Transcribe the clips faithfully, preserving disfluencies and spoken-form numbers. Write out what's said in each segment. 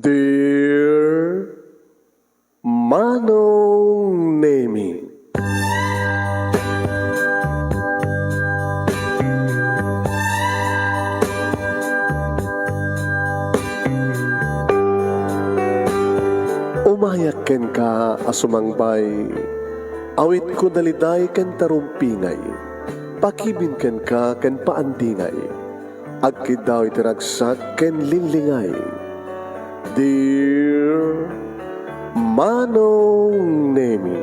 Dear Manong Nemi. Umayak kenka a sumangbay, awitko daliday ken tarumpingay, pakibin kenka ken paandingay. Agkiddaw iti ragsak ken linglingay. Dear Manong Nemi,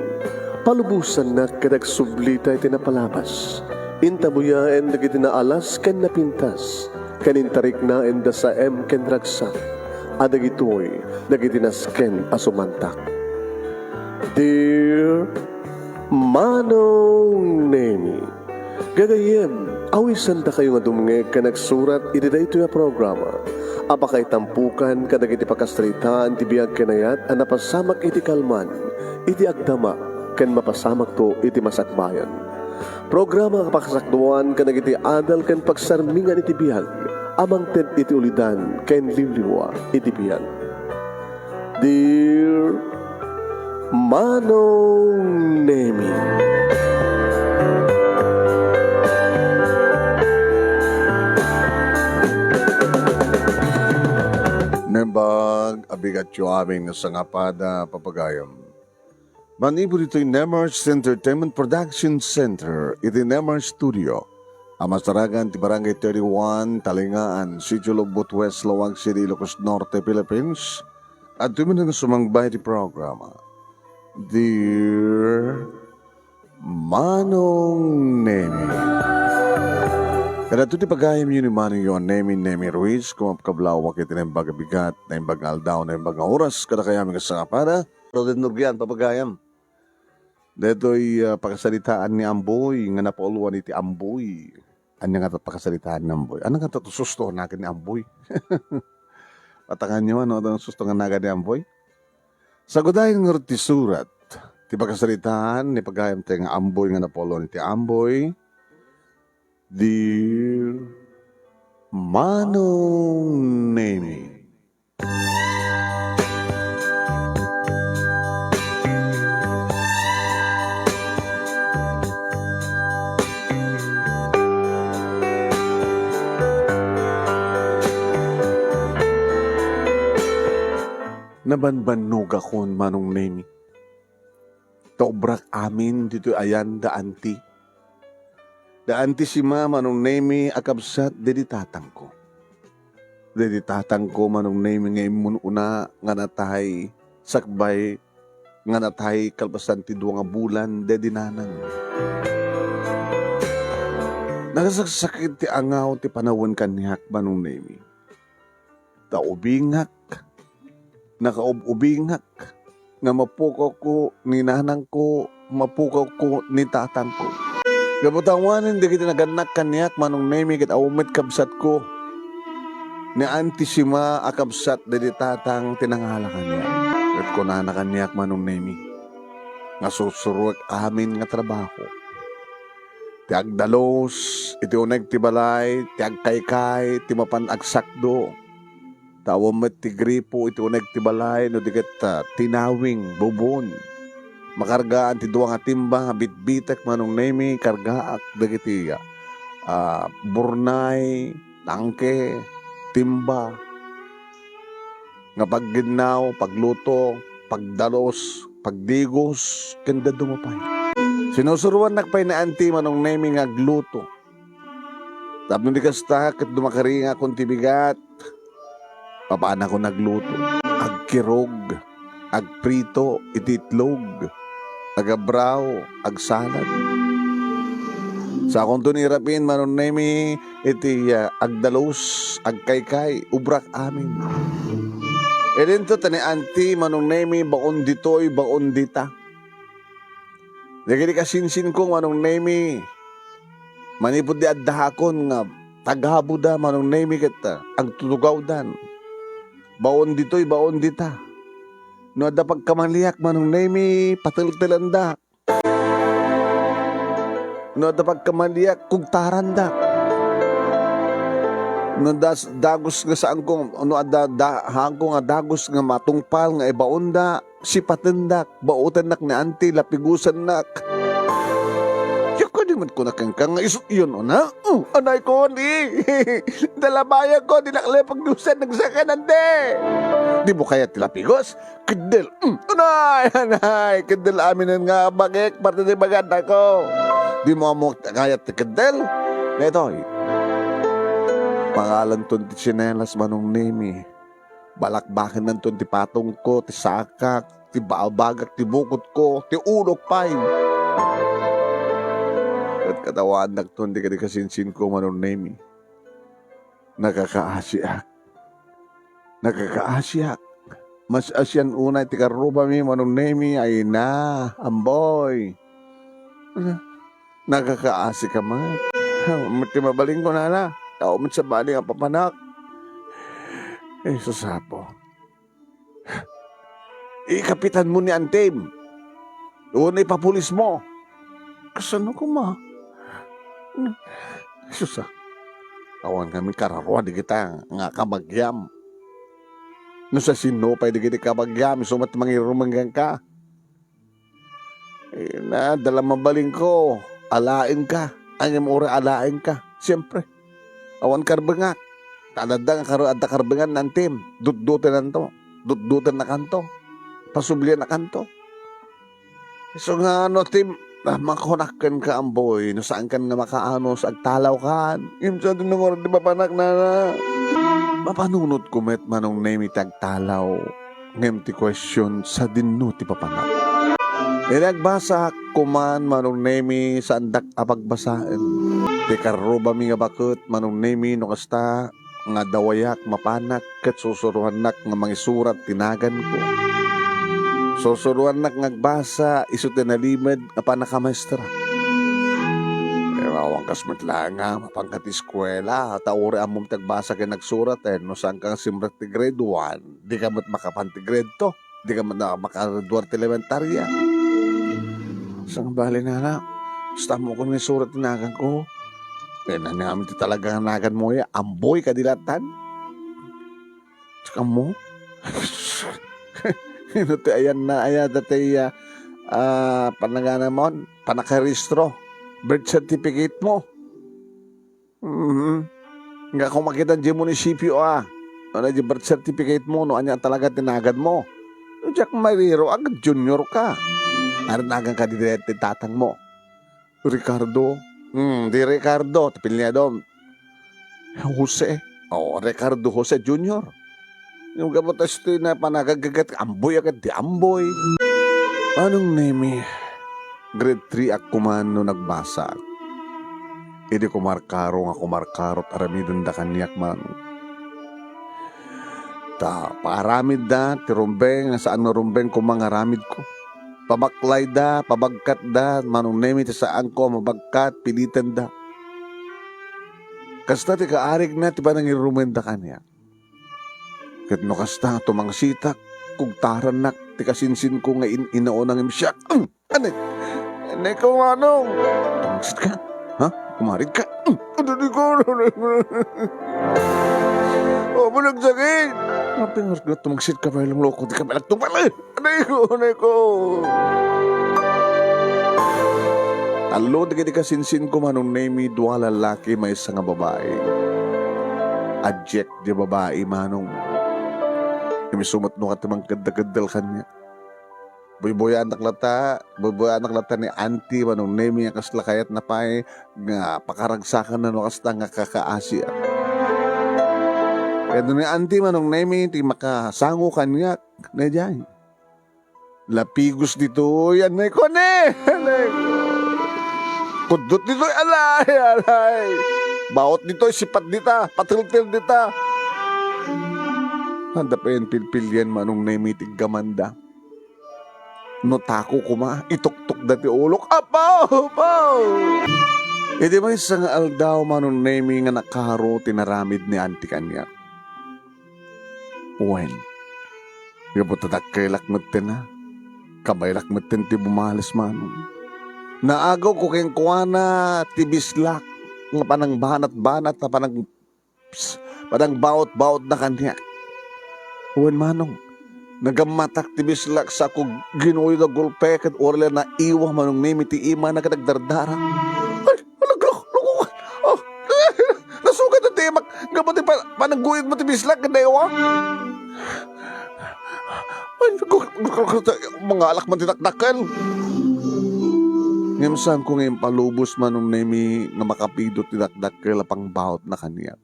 palubosannak ket agsublita iti napalabas. Intabuyaen dagiti naalas ken napintas, ken intariknaen da saem ken ragsak, a dagitoy dagiti nasken a sumantak. Dear Manong Nemi, gagayyem, awisandakayo nga dumngeg ken agsurat iti daytoy a programa a pakaitampokan kadagiti pakasaritaan ti biag ken ayat a napasamak iti kalman, iti agdama, ken mapasamakto iti masakbayan. Programa a pakasakduan kadagiti adal ken pagsarmingan iti biag a mangted iti ulidan ken liwliwa iti biag. Dear Manong Nemi. Naimbag a bigatyo amin nga sangapada, papagayam. Manipud ditoy Nemar's Entertainment Production Center, iti Nemar's Studio, a masaragan ti Barangay thirty-one, Talingaan, Sitio Lubot West, Laoag City, Ilocos Norte, Philippines, adtoy met nga sumangbay ti programa, Dear Manong Nemi. Kadagitoy ti pagayamyo ni Manongyo a Nemi, Nemi Ruiz, kumapkablawak iti naimbag a bigat, naimbag nga aldaw, naimbag nga oras, kadakayo amin nga sangapada. Roden Nurgian, papagayam. Daytoy, ah, pakasaritaan ni Amboy nga napauluan iti Amboy. Ania nga ta pakasaritaan ni Amboy? Ania nga ta susto a nagan ni Amboy? Patanganyo, ano, ano susto nga nagan ni Amboy? Sagudayen ngarud ti surat ti pakasaritaan ni pagayam tayo nga Amboy nga napauluan iti Amboy. Dear Manong Nemi. Nabanbannogakon, Manong Nemi. Ta ubrak amin ditoy ayan da anti. Da anti Sima, Manong Nemi, a kabsat daydi tatangko. Daydi tatangko, Manong Nemi, nga immun-una nga natay, sakbay nga natay kalpasan ti dua nga bulan daydi nanang. Nakasaksakit ti angaw ti panawen kaniak, Manong Nemi. Ta ubingak, nakaub-ubingak, nga mapukawko ni nanangko, mapukawko ni tatangko. Gapu ta awanen dagiti nagannak kaniak, Manong Nemi, ket awan met kabsatko. Ni Auntie Sima a kabsat daydi tatang ti nangala kaniak. Ket kunana kaniak, Manong Nemi, nga sursuruek amin nga trabaho. Ti agdalus iti uneg ti balay, ti agkaykay, ti mapan agsakdo. Ta awan met ti gripo iti uneg ti balay no di ket, ah, tinawing, bubon. Makargaan ti dua nga timba nga bitbitek, Manong Nemi, kargaak dagiti, ah, burnay, tangke, timba. Nga pagginnaw, pagluto, pagdalus, pagdigos, ken dadduma pay. Sinusuroannak pay ni Auntie Manong Nemi nga agluto. Tapno di kasta, ket dumakaringakon ti bigat. Papaanakon agluto. Agkirog, agprito iti itlog, agabraw, agsalad. Sakonto ni Rapin, Manong Nemi, iti, ah, agdalus, agkaykay, ubrak amin. Idinto ta ni Auntie, Manong Nemi, baon ditoy, baon dita. Dagiti kasinsinko, Manong Nemi, manipud di addaakon nga tagabuda, Manong Nemi, ket, ah, agtutugawdan. Baon ditoy, baon dita. No adda pagkamaliak, Manong Nemi, pateltelandak. No adda pagkamaliak, kugtarandak. No das-, dagus nga saanko, no adda, da-, haanko nga dagus nga matungpal nga ibaonda, sipatendak, baotennak ni Auntie, lapigusennak. Diak kadi met kuna kenka nga isu-, yun, una? Uh, anay ko, ni. Dalabayan ko, di naklepak dusen, nagsakyan, ande. Di mo kaya ti lapigos? Keddel. Mm. Anay, anay, keddel aminen nga bagik, parte di baganda ko. Di mo ammo kayat ti keddel? Daytoy. Pangalanton ti tsinelas, Manong Nemi. Balakbakennanton ti patongko, ti sakak, ti babagak, ti bukotko, ti ulok pay. Ket katawannakton ti kadi kasinsinko, Manong Nemi. Nakakaasiak. Nakakaasiak. Mas-asian unay ti karrubami, Manong Nemi, ay na, amboy. Nakakaasi ka met. Met ti mabalin ko, nana. Tao met sabali nga papanak. Eh, sasapo. Ikapitan mo ni Antim. Wenno ipapulis mo. Kasano koma? Sus, ah. Awan kami kararua di kita nga kabagiam. No sa sino pay di kita kabagiam, isu met mangirumenggan ka. Eh, na, dala mabalin ko, alaen ka. Ay, ngem uray alaen ka. Siyempre, awan karbengak. Adda nga kar-, adda karbengan ni Antim. Dutdutenanto. Dutdutennakanto. Pasubliannakanto. So nga no, Tim, ah, makunak kenka, amboy, no saan kan nga makaanos, agtalawkan. Imsa din nung oras di papanak, nana. Mapanunot ko met, Manong Nemi, ti agtalaw. Ngem ti question, sadinno ti papanak? Idi agbasaak koman, Manong Nemi, saandak a pagbasaen. Ti karrubami nga baket, Manong Nemi, no kasta, nga dawayak mapanak ket susuroannak nga mangisurat ti naganko. Susuroannak nga agbasa isu ti nalimed a pannakamaestra. Eh, awan kas met laeng nga mapanka ti eskuela, ta uray ammom ti agbasa ken agsurat, eh, no saanka nga simrek ti grade one, dika met makapan ti grade two. Di ka man makaduar ti elementarya. Saan nga bali, nana? Basta ammok nga isurat ti naganko. Kaya na namin ti talaga nga naganmo, ya. Amboy ka di latan. Tsaka mo? Ino ti ayan na, ayan dati, ah, ah, panagana mo? Panakarehistro. Birth certificate mo. Mhm. Nga kung makita di munisipyo, ah, ano, di birth certificate mo, no, anya talaga ti naganmo. No, diak mariro, agad junior ka. Ari nagan ka di, di, di tatang mo. Ricardo. Hmm, di Ricardo, ti apelyido. Jose. Oh, Ricardo Jose Junior. Yung gabot a istoy na panagagagat, amboy agad di amboy. Manong Nemi, grade three ak kuman no nagbasa. Idi kumarkaro nga kumarkaro, aramidenda kaniak, Manong. Ta, paaramidda, ti rumbeng, saan nga rumbeng koma nga aramidko. Pabaklayda, pabagkatda, Manong Nemi, ti saanko a mabagkat, pilitenda. Kasta ti kaarigna ti panangirumenda kaniak. Ket no kasta, tumangsitak, kugtarannak ti kasinsinko nga in-inaunang imsiak. Anek, anek ko, Manong. Tumangsit ka? Ha? Kumarig ka? Ano di ko? Oh, nagsakit. Napingas nga tumangsit ka, may loko, di ka may nagtungpal, eh. Anek ko, anek ko. Tallo dagiti kasinsinko, Manong Nemi, dua lalaki, maysa nga babai. Ajek di babai, Manong. Imisumat no ka ti mangkedda-keddel kaniak. Buybuyanak lata, buybuyanak lata ni Auntie, Manong Nemi, a kasla kayatna pay nga pakaragsakanna no kasta nga kakaasiak. Ket ni Auntie, Manong Nemi, ti makasango kaniak, ne jay. Lapigos ditoy, anay ko ne! Anay ko. Kudot ditoy, alay, alay. Baot ditoy, sipat dita, patiltil dita. Adda pay pilpilian, Manong Nemi, ti iggamanda. No tako koma, ituktok da ti ulok. Apo! Apo! Iti maysa nga aldaw, Manong Nemi, nga nakaro ti naramid ni Auntie kaniak. Wen, gapu ta dakkelak metten a, kabaylak metten ti bumales, Manong. Naagaw ko kenkuana ti bislak nga panangbanat-banat a panang-, ps-, Panangbaot-baotna kaniak. Wen, Manong, nagammatak ti bislak sa ako ginuyo da gulpe ket uray la naiwa, Manong Nemi, ti imana ket agdardara. Ay, alagrak, lukukan. Ah, nasugat ti imak gapu ti pa-, panangguyod mo ti bislak ket naiwa. Ay, naku, mangalak man ti dakdakkel. Ngem saanko nga impalubos, Manong Nemi, nga makapidot ti dakdakkel a pangbaotna kaniak.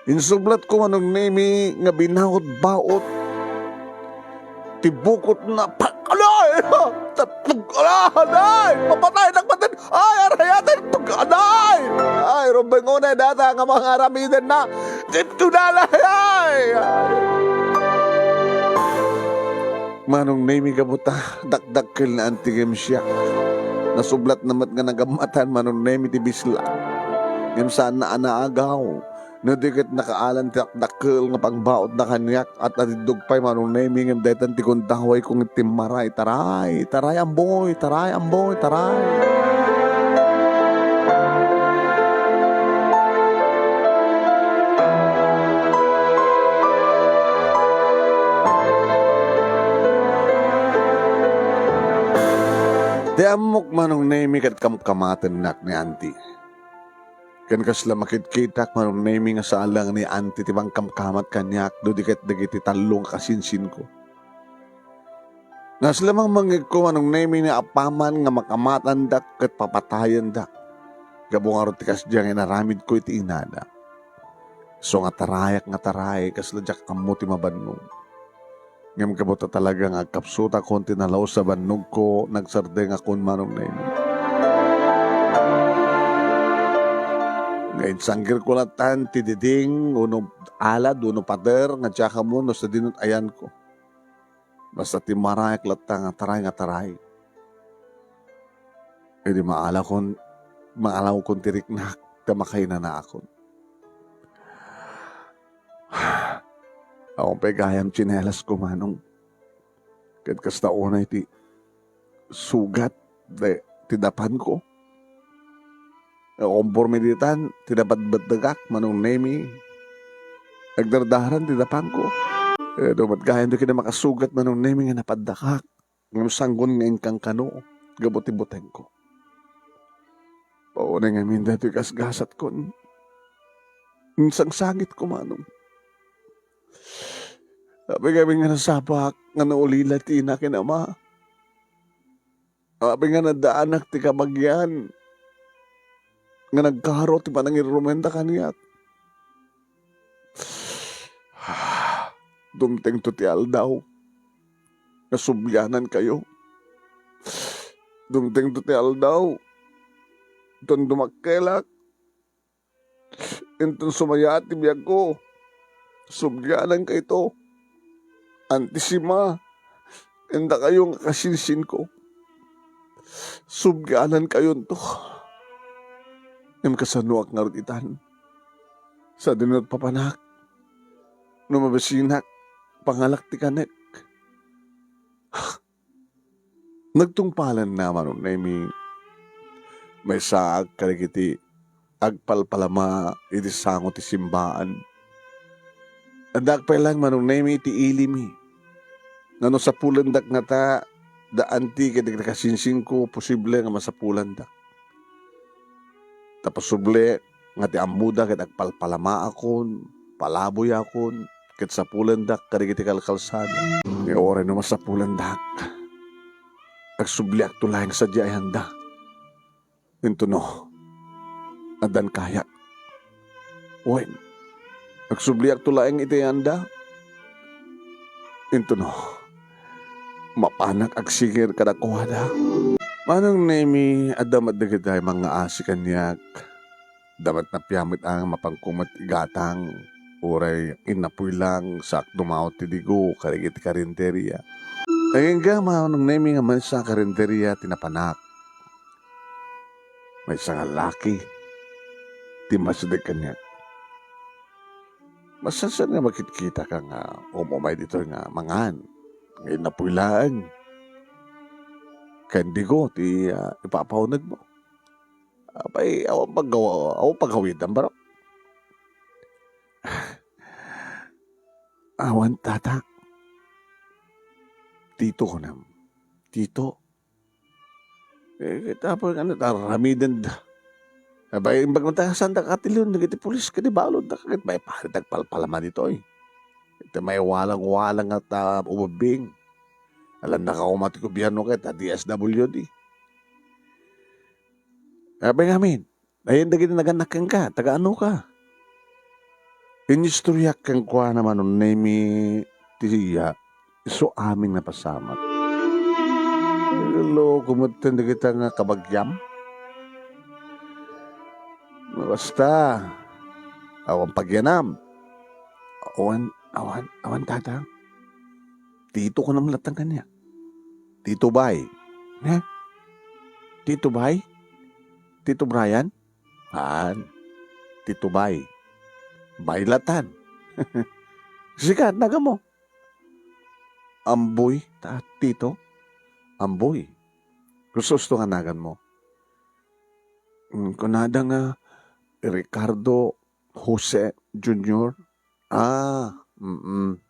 Insublatko, Manong Nemi, nga binaot-baot ti bukotna. Pag-, alay! Tapag-, alay! Mapatay, nagpatay! Ay, arayaten! Pag-, alay! Ay, rumbeng unay data nga mga aramidenna. Dito na lang! Ay! Manong Nemi, gapu ta dakdakkel ni Auntie ngem siak. Nasublatna met nga nagammatan, Manong Nemi, ti bislak. Ngem saanna a naagaw. No di ket nakaalan ti dakdakkel nga pangbaotna kaniak, at natiddog pay, Manong Nemi, ngem daytan ti gundawayko nga timmaray. Taray, taray, amboy, taray, amboy, taray. Ti ammok, Manong Nemi, ket kamkamatennak ni Auntie. Ken kasla makitkitak, Manong Nemi, nga saan lang ni Auntie ti mangkamkamat kaniak, no di ket dagiti tallo nga kasinsinko. Naslamang mangngegko, Manong Nemi, nga apaman nga makamatandak ket papatayendak. Gapu ngarud ti kasdiay nga inaramidko iti inana. Isu nga tarayak nga taray, kasla diak ammo ti mabannog. Ngem gapu ta talaga nga agkapsutakon ti nalaus a bannogko, nagsardengakon, Manong Nemi. Nga insanggirko latan ti diding, wenno alad, wenno pader nga diak ammo no sadinot ayanko. Basta timmarayak latta nga taray nga taray. Idi maalakon, maalawkon ti riknak, ta makainanaakon. Awan pay gayam tsinelasko, Manong. Ket kasta unay ti sugat, ti, ti dapanko. Konporme ditan, ti nabatbatdegak, Manong Nemi. Agdardaran ti dapanko. Eh, no met gayam dagiti makasugat, Manong Nemi, nga napaddakak. Ngem sanggon nga inkankano gapu ti butengko. Paunay ngamin daytoy gasgasatkon. Insangsangitko, Manong. Apay ngamin nga nasapak nga naulila ti ina ken ama. Apay nga nadaanak ti kabagian nga nagkaro ti panangirrumenda kaniak. Dumtengto ti aldaw nga sublianankayo. Dumtengto ti aldaw ton dumakkelak. Inton sumayaat ti biagko, sublianankayto. Auntie Sima, ken dakayo nga kasinsinko, sublianankayonto. Ngem kasanoak ngarud itan? Sadino ti papanak? No mabasinak, pangalak ti kanek. Nagtungpalenna, Manong Nemi. Maysaak kadagiti agpalpalama iti sango ti simbaan. Addaak pay laeng, Manong Nemi, iti ilimi. Nga no sapulendak ngata, da Auntie ken dagiti kasinsinko, posible nga masapulandak. Ta posible nga ti ammoda ket agpalpalamaakon, palaboyakon, ket sapulendak kadagiti kalkalsada. Nga uray no masapulendak, agsubliakto laeng sadiay anda. Intono, addan kayak. Wen, agsubliakto laeng iti anda. Intono, mapanak agsingir kadakuada. Manong Nemi, adda met dagiti mangngaasi kaniak. Adda met napiamet a mapanko met igatang. Uray innapoy lang sa ak dumaut ti digo kadagiti karinderia. Agingga, Manong Nemi, nga maysa a karinderia ti napanak. Maysa nga laki ti masdeg kaniak. Masansan nga makitkitak nga um-umay ditoy nga mangan. Nga innapoy laeng. Ken digo ti, ah, ipapaunegmo. Apay, awan paggaw-, awan pagawidam, baro? Awan, tata. Tito, kunam. Tito. Eh, ket apay nga aramidenda. Abay, imbag man ta, saan da katiliw dagiti pulis ket ibaludda ket maiparit agpalpalama ditoy. Iti maiwalang-walang nga ta ubbing. Alannaka koma ti gobierno ket a D S W D. Abay ngamin, ayan dagiti nagannak kenka, taga-ano ka? Inistoriak kenkuana, Manong Nemi, ti siya, isu amin nga pasamak. Loko metten dagita nga kabagiam. Basta, awan pagianam. Awan, awan, awan, tata. Tito ko naman latang kanya. Tito Bay. Ha? Tito Bay? Tito Brian? Haan. Tito Bay. Bay latan. Sika, nagan mo. Amboy, ta, Tito? Amboy. Gusto, gusto nga nagan mo. Mm, kunada nga Ricardo Jose Junior. Ah, mm.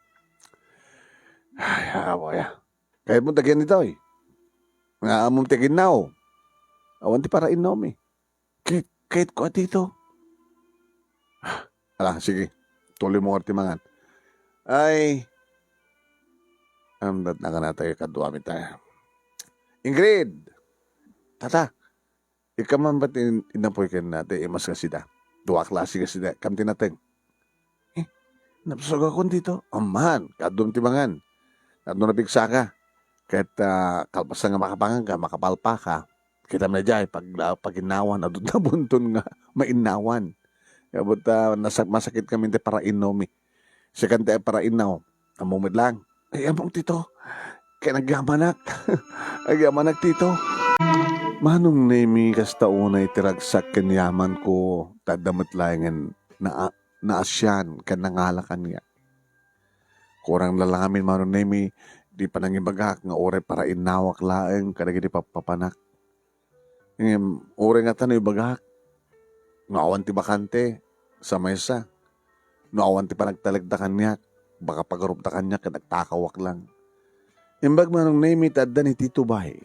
Ay, awa ya. Kayat mo tagian ita, oy. Nga amom ti aginnaw. Awan ti para innaw mi. Kayat, kayat ko, Tito. Ala, sige. Tuloy mo ti mangan. Ay, amdat na kanatay kaduami tayo. Ingrid! Tata, ikaw man ba't in-, inapoy ken nate, imas nga sida? Dua klase nga sida, kam tinateng. Eh, napsugakon dito. Amman, kadum ti mangan. Nano napigsaka. Ket, ah, kalpasan nga makapangan ka, makapalpa ka. Kita mo na jay, pag, ah, paginnawan, adun ta bunton nga mainnawan. Kabut, ah, nasak-, masakit kami ti parainnaw mi. Sikan ti parainnaw. Ammo met lang. Ay, among tito. Kay nagyamanak. Nagyamanak, tito. Manong Nemi, kasta unay ti ragsak ken yaman ko, ta adda met laengen na-, naasian ken nangala kaniak. Kurang la lamin, Manong Nemi, di panangibagak nga uray parainnawak laeng kadagiti pappapanak. Ngem, uray ngata no ibagak, no awan ti bakante, sa maysa, no awan ti panagtalekda kaniak, baka pagarupda kaniak ket agtakawak lang. Imbag, Manong Nemi, ti adda ni Tito Bay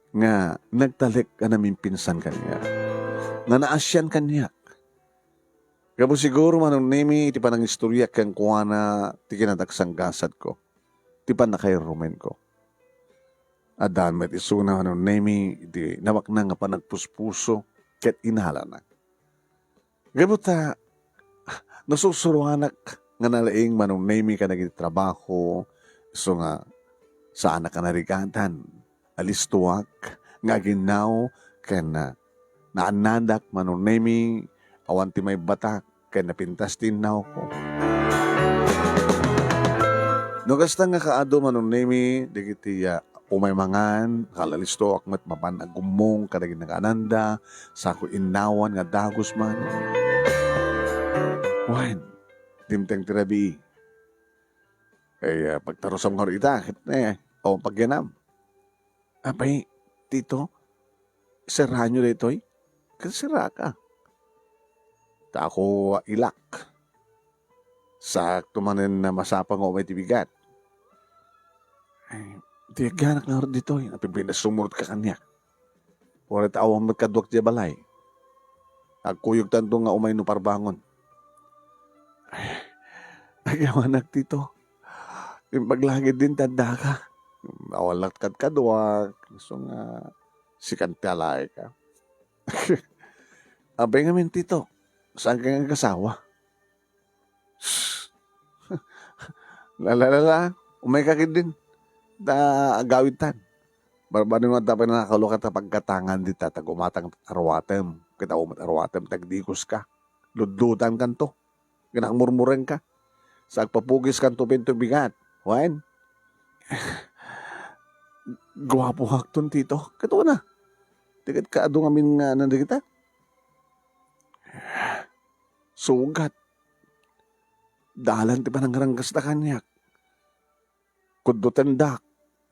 nga nagtalek a namimpinsan kaniak, nga naasian kaniak. Gapu siguro, Manong Nemi, iti panangistoriak kenkuana ti kinadaksanggasatko, ti pannakairumenko. Addaan met isuna, Manong Nemi, iti namaknang nga panagpuspuso ket inalana. Gapu ta, nasusuroanak nga nalaing, Manong Nemi, kadagiti trabaho, isu nga saanak a narigatan. Alistoak nga aginnaw ken, ah, naannadak, Manong Nemi, awan ti maibbatak ken napintas ti innawko. No kasta nga kaadu, Manong Nemi, dagiti, ah, umay mangan, kalalistoak met mapan aggummong kadagiti nakaananda, sako innawan nga dagus man. Wen, dimteng ti rabii. Ay, ah, pagtarusam nga ita, ket, eh, awan pagyanam. Apay, Tito, serraanyo daytoy? Ket serraka. Ta ako ilak. Sakto manen a masapa nga umay ti bigat. Ay, ti agyanak ngarud ditoy, napipinasumurot ka kaniak. Uray ta awan met kaduak diay balay. Agkuyogtanto nga umay no parbangon. Ay, agyamanak, Tito. Imbag la ketdin ti addaka. Awan laeng kadkaduak. Isu nga sikan ti alaeka. Apay ngamin, Tito, saanka nga agasawa? Shh! La, la, la, la. Umayka ketdin. Ta agawidtan. Barbari no adda pay nakakalukat a pagkatangan dita, ta gumatang aruatem. Ket awan met aruatem, tagdikuska. Ludlutankanto. Ken agmurmurengka. Sa agpapugiskanto pinto bigat. Wen? Guapoakton, Tito. Ket una. Ti ket kaadu ngamin nga nanrikita. Sugat. Dalan ti panangranggasda kaniak. Kuddotendak,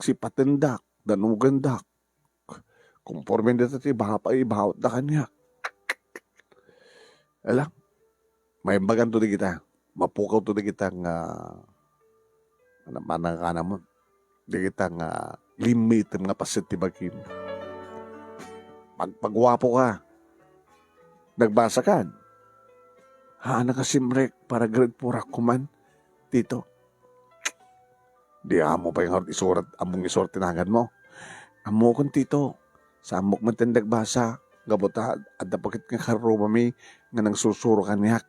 sipatendak, danugendak. Konforme dita ti iba-, ibautda kaniak. Ala, maimbaganto dagita. Mapukawto dagita nga Manang-manang ka naman. Dagita nga limmitem nga paset ti bagim. Magpaguapo ka. Nagbasa kan? Haan a kasimrek para grade four ak kuman, Tito. Di ammo pay ngarud isurat, ammong isurat ti naganmo. Ammokon, Tito. Sa ammok met ti nagbasa. Gapu ta, adda pa ket nga karrubami nga nagsusuro kaniak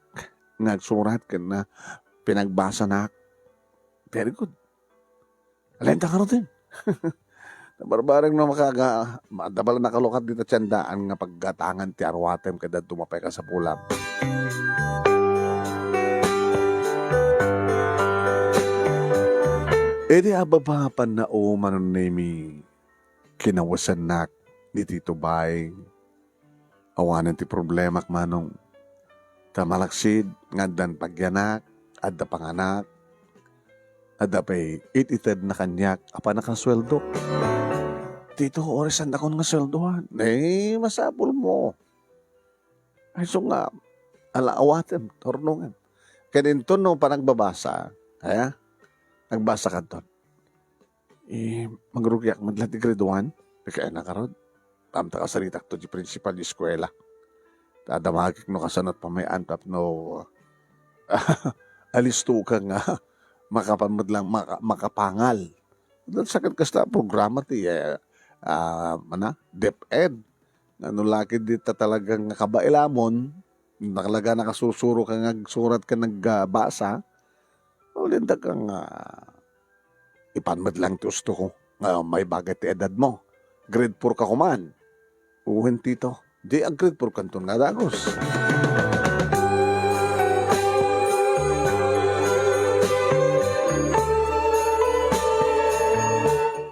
nga agsurat ken, ah, pinagbasanak. Very good. Alenta ka rutin. Nabarbareng no makaga, adda pala nakalukat dita tiyan daan nga paggatangan ti arwatem ket adda dumapay kasapulam. Idi ababa pannao, Manong Nemi, kinawesennak ni Tito Bay. Awanen ti problemak, Manong. Ta malaksid nga addan pagyanak, adda panganak, adda pay it-itedna kaniak a pannakasueldo. Tito, uray saannakon nga sueldoan. Eh, masapulmo. Ay, isu nga, ala, awatem, turnongem. Ken inton no panagbabasa, aya? Nagbasa kanton. Eh, mangrugiak met la ti grade one. Kaya na karod. Tamta kasaritak to ti principal di eskuela. Ta damagek no kasano ti pamay-an tapno alisto ka nga makapan met lang maka-, makapangal. Dahil sakit kasta programa ti, eh, ah, mana, DepEd. Nga no lakid dita talagang kabailamon, nakalaga nakasusuro ka nga agsurat ken agbasa, ulienda ka nga, ah, ipan met lang ti usto ko. Nga maibaga ti edad mo. Grade four ka kuman. Wen, Tito. Di ag-grade four kanton nga dagus.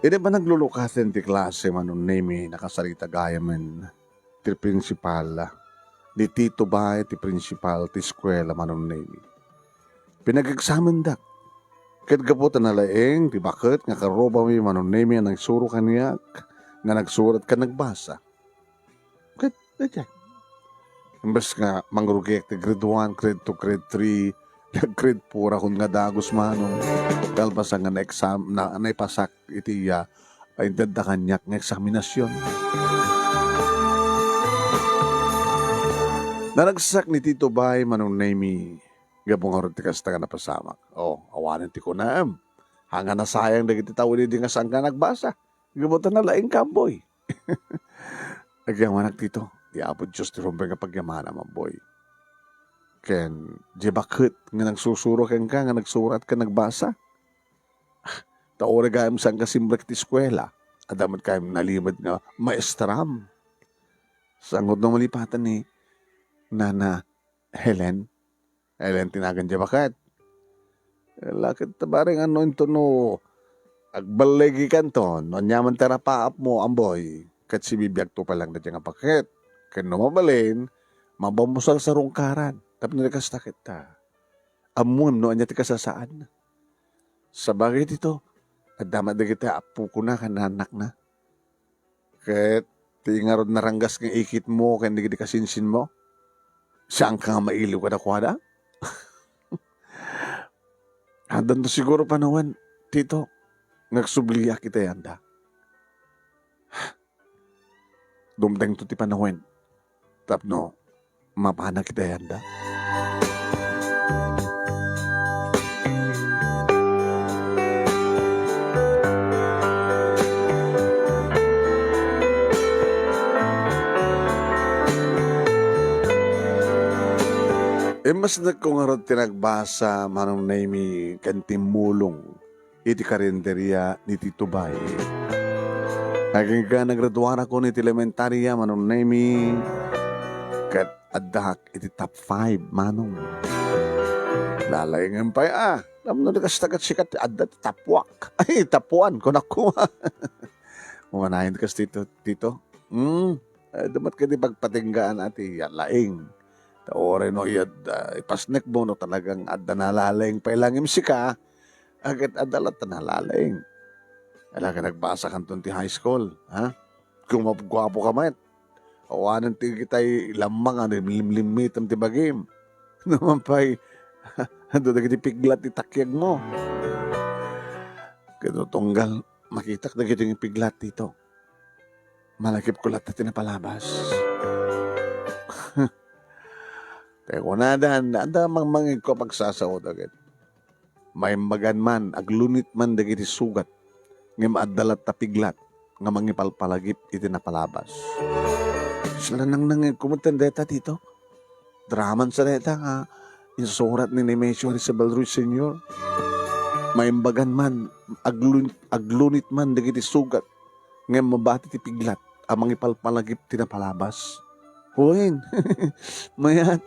Idi panaglulukaten ti klase, Manong Nemi, nakasarita gayamen ti prinsipal, ni Tito Bay ti prinsipal ti eskuela, Manong Nemi. Pinag-eksamendak. Ket gapu ta nalaing ti baket nga karrubami, Manong Nemi, a nangsuro kaniak nga nagsurat ken nagbasa. Ket, ket, imbes nga mangrugiak ti grade one, grade two, grade three, grade four akon nga dagus, Manong. Kalpasan nga na-exam-, na, naipasak iti, ah, ay dadda kaniak nga eksaminasyon. Naragsak ni Tito Bay, Manong Nemi, gapu ngarud ti kasta nga napasamak. Oh, awanen ti kunam. Haan nga nasayang dagiti tao idi nga saan ka nagbasa. Gapu ta nalaing ka, Amboy. Agyamanak, Tito. Ti Apo Dios ti rumbeng nga pagyamanam, Amboy. Ken, di baket nga nagsusuro kenka nga nagsurat ken nagbasa. Ta uray gayam saan ka simrek ti eskuela, adda met gayam nalimed nga maestram. Sangod no malipatan ni Nana Helen, Helen ti nagan diay baket. Lakit ta bareng ano inton no agballigi kanton, no aniaman ti arapaapmo, Amboy, ket sibibiagto pay lang daydiay nga baket. Ken no mabalin, mabamusal sa rungkaran. Tapno di kasta ket ta. Ammoem no ania ti kasasaan. Sabagay dito, adda met dagiti apokona ken annakna. Ket ti ngarud naranggas nga ikitmo ken dagiti kasinsinmo, saan ka nga mailiw kadakuada? Addanto siguro panawen, Tito, nga agsubliak iti ayanda. Dumtengto ti panawen tapno mapanak iti ayanda. Immasnekko ngarud ti nagbasa, Manong Nemi, ken timmulong iti karinderia ni Tito Bay. Agingga naggraduarakon iti elementaria, Manong Nemi, ket addak iti top five, Manong. Lalaingem pay a. Tapno di kasta ket sika ti adda ti top one. Ay, top one, kunak koma. Umanayon kas Tito, Tito. Hmm. Ay, dumat ka di pagpatinggaan ati, ya, laing. Ta uray no iyad, ah, ipasnekmo no talagang adda nalalaing pay lang im sika, aket adda latta nalalaing. Ala ka nagbasa kanton ti high school, ha? Gumapuguapo ka met. Awanen ti kitay lamang a limlimmitem ti bagim. Naman pay, adu dagiti piglat ti takyagmo. Ket no tunggal makitak dagiti nga piglat, Tito, malagipko latta ti napalabas. Tay kunadan, adda mangmangegko a pagsasaoda ket maimbagan man, aglunit man dagiti sugat, ngem adda latta piglat nga mangipalpalagip iti napalabas. Sila nangnangegko met dayta, Tito. Draman sa dayta nga insurat ni Nemesio Arizabal Ruiz Senior. Maimbagan man, aglun-, aglunit man dagiti sugat, ngem mabati ti piglat a mangipalpalagip ti napalabas. Wen, mayat.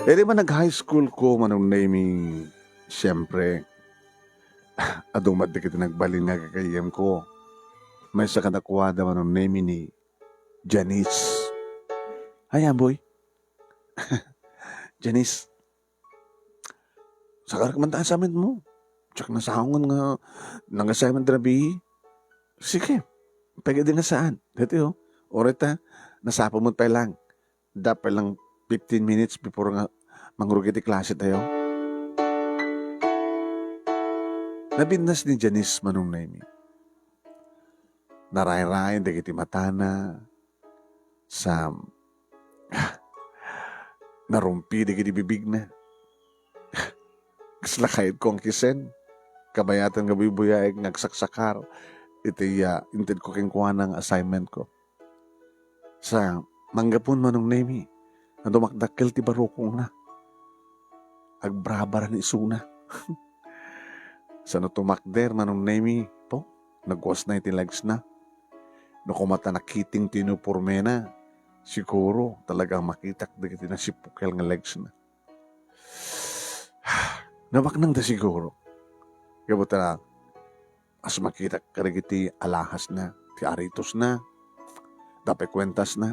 Idi man nag-high school ko, Manong Nemy, siyempre, adu met dagiti nagbalin nga gagayyemko. Maysa kadakuada, Manong Nemy, ni Janice. Ay, Amboy. Janice, sakarak man ta assignment mo. Diak nasaongen nga nang-assignment rabii. Sige, pwede nga saan. Dati, oh. Oray ta, nasapa met pay lang. Dapat lang fifteen minutes before nga mangrugi ti klase tayo. Nabinnas ni Janice, Manong Nemy. Narayray dagiti matana, sa narumpi dagiti bibigna. Kasla kayatko a kisen. Kabayatan nga buybuyaek nga agsaksakar iti, ah, intedko kenkuana nga assignment ko. Sa manggapun, Manong Nemy, nga dumakdakkel ti barukongna. Agbrabara ni isuna. Sa no tumakder, Manong Nemy, po, nagwasna iti legsna. No koma ta nakiting ti unipormena, siguro talaga makitak dagiti nasipukel nga legsna. Nabaknangda siguro. Gapu ta, as makitak kadagiti alahasna, ti aritosna, dapay kuentasna,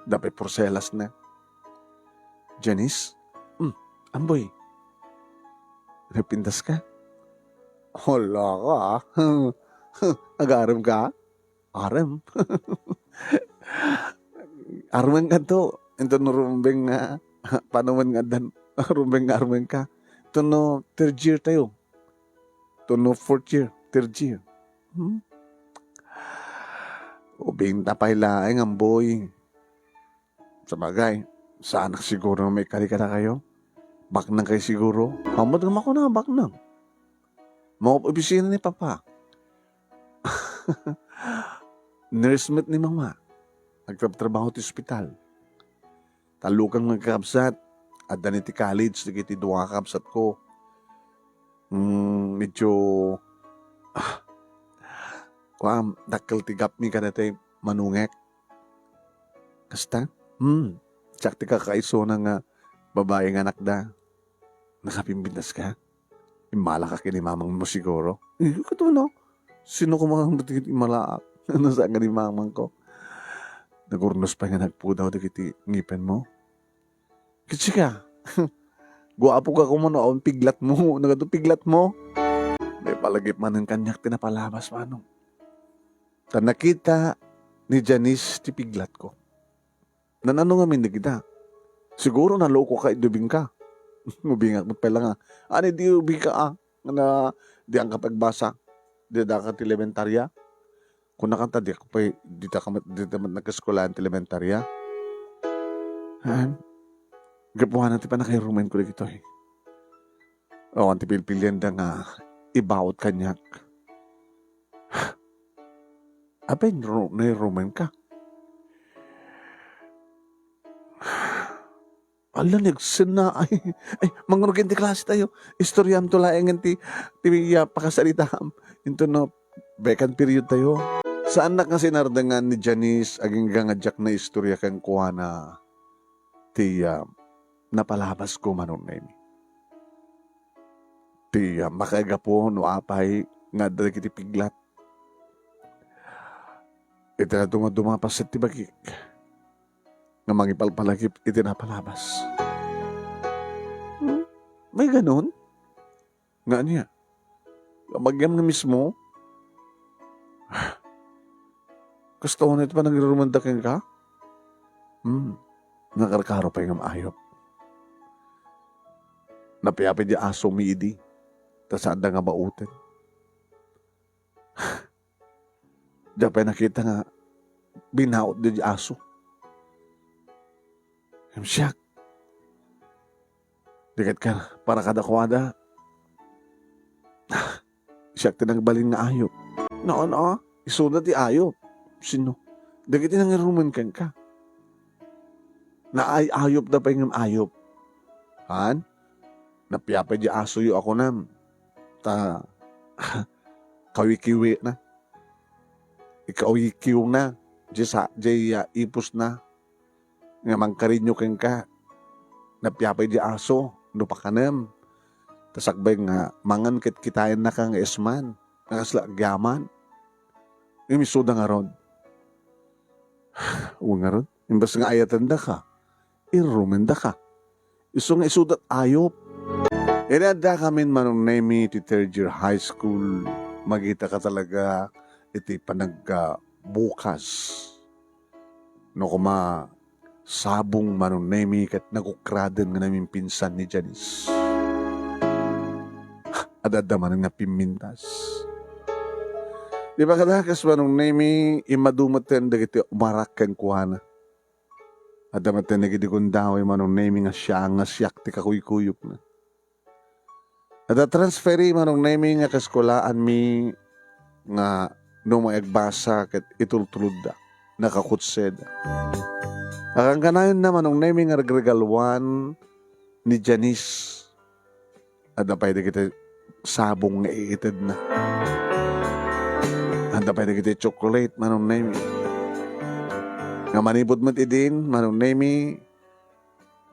dapay porselasna. Janice? Hmm, Amboy, nagpintas ka? Hala ka, ah. Agarem ka? Arem. Armen kanto, inton rumbeng nga, paano man nga dan, rumbeng nga armen ka. Inton no third year tayo. Inton no fourth year, third year. Hmm? Ubing ta pay laeng, Amboy. Sabagay, saanak siguro nga maikari kadakayo. Baknang kayo siguro. Hamat nga makuna, baknang. Mga opisina ni Papa. Nurse met ni Mama. Nagtratrabaho ti ospital. Tallo kang nagkakabsat. Adda ni ti college dagiti dua ka kabsat ko. Mm, medyo, ah, kuam, dakkel ti gapmi kadagiti manungek. Kasta? Hmm, siak ti kakaisuna nga babai nga anakda. Nakapimbintas ka? Immala ka ken ni mamang mo siguro? Eh, katuno. Sino ko makangdagiti immalaak? Ano sa nga ni mamang ko? Nagurnos pay nga nagpudaw dagiti ngipen mo? Kitsika. Guapo ka kuman, awan piglat mo. Nagadu piglat mo. May palagip manen kaniak ti napalabas, manong. Ta nakita ni Janice ti piglat ko. Nan-ano ngamin dagita? Siguro naloko ka idi ubing ka. Ubingak met pay la nga. Ani di ubing ka, ah? Nga na, di ang kapagbasa. Di da ka ti elementarya. Kuna kanta, di ka pay, di ta ka met, di ta met nagkaeskwelahan ti elementarya. Han? Gapuanan ti panakairumen ko dagitoy. Awan ti pilpilian da nga ibaut kaniak. Apay, ru-, nairumen ka? Ala, nagsenna. Ay, ay, mangrugi ti klase tayo. Istoriam to laengen ti, ti, ah, pakasaritaam. Into no, vacant period tayo. Saannak nga sinardengan ni Janice, agingga nga diak naistorya kenkuana ti, ah, napalabas ko, Manong Nemy. Ti, ah, makaigapu no apay nga adda dagiti piglat. Iti nadumaduma paset ti bagik nga mangipalpalagip iti napalabas. Hmm? May ganun? Nga ania? Nga agyam nga mismo? Kasta unay ti panagirumenda kenka? Hmm. nakarkaro pay ngem ayup. Napiapay di aso mi idi, ta saanda nga bauten. Diak pay nakita nga binaut di aso. Ngem siak, di ket ka para kadakuada. Siak ti nagbalin nga ayup. No, no, isuna ti ayup. Sino? Dagiti nangirumen kenka. Naay-ayupda pay ngem ayup. Han? Napiapay di asoyo a kunam. Ta, kawikiwina. Ikawikiwna. Di sa, di, ah, ipusna. Nga mangkarinyo kenka. Napiapay di aso. No pakanem. Ta sakbay nga mangan ket kitayannaka nga isman. Nga kasla agyaman. Imisuda ngarud. Wen ngarud, imbes nga ayatendaka, irrumendaka. Isu nga isudat ayup. Iti addakamin, Manong Nemi, ti third year high school, magitaka talaga iti panagbukas. No koma, sabong, Manong Nemi, ket nagukraden nga namimpinsan ni Janice. Ad-adda manen nga pimmintas. Di ba kadakas, Manong Nemi, immadu metten dagiti umarak kenkuana. Adda metten dagiti gundaway, Manong Nemi, nga siak, nga siak ti kakuykuyokna. Adda transferi, Manong Nemi, nga kaskolaanmi nga no maagbasa ket itultulodda, nakakutseda. Akankanayonna, Manong Nemi, nga regregaluan ni Janice. Adda pay dagiti sabong nga iitedna. Adda pay dagiti chocolate, Manong Nemi. Nga manipud met idin, Manong Nemi,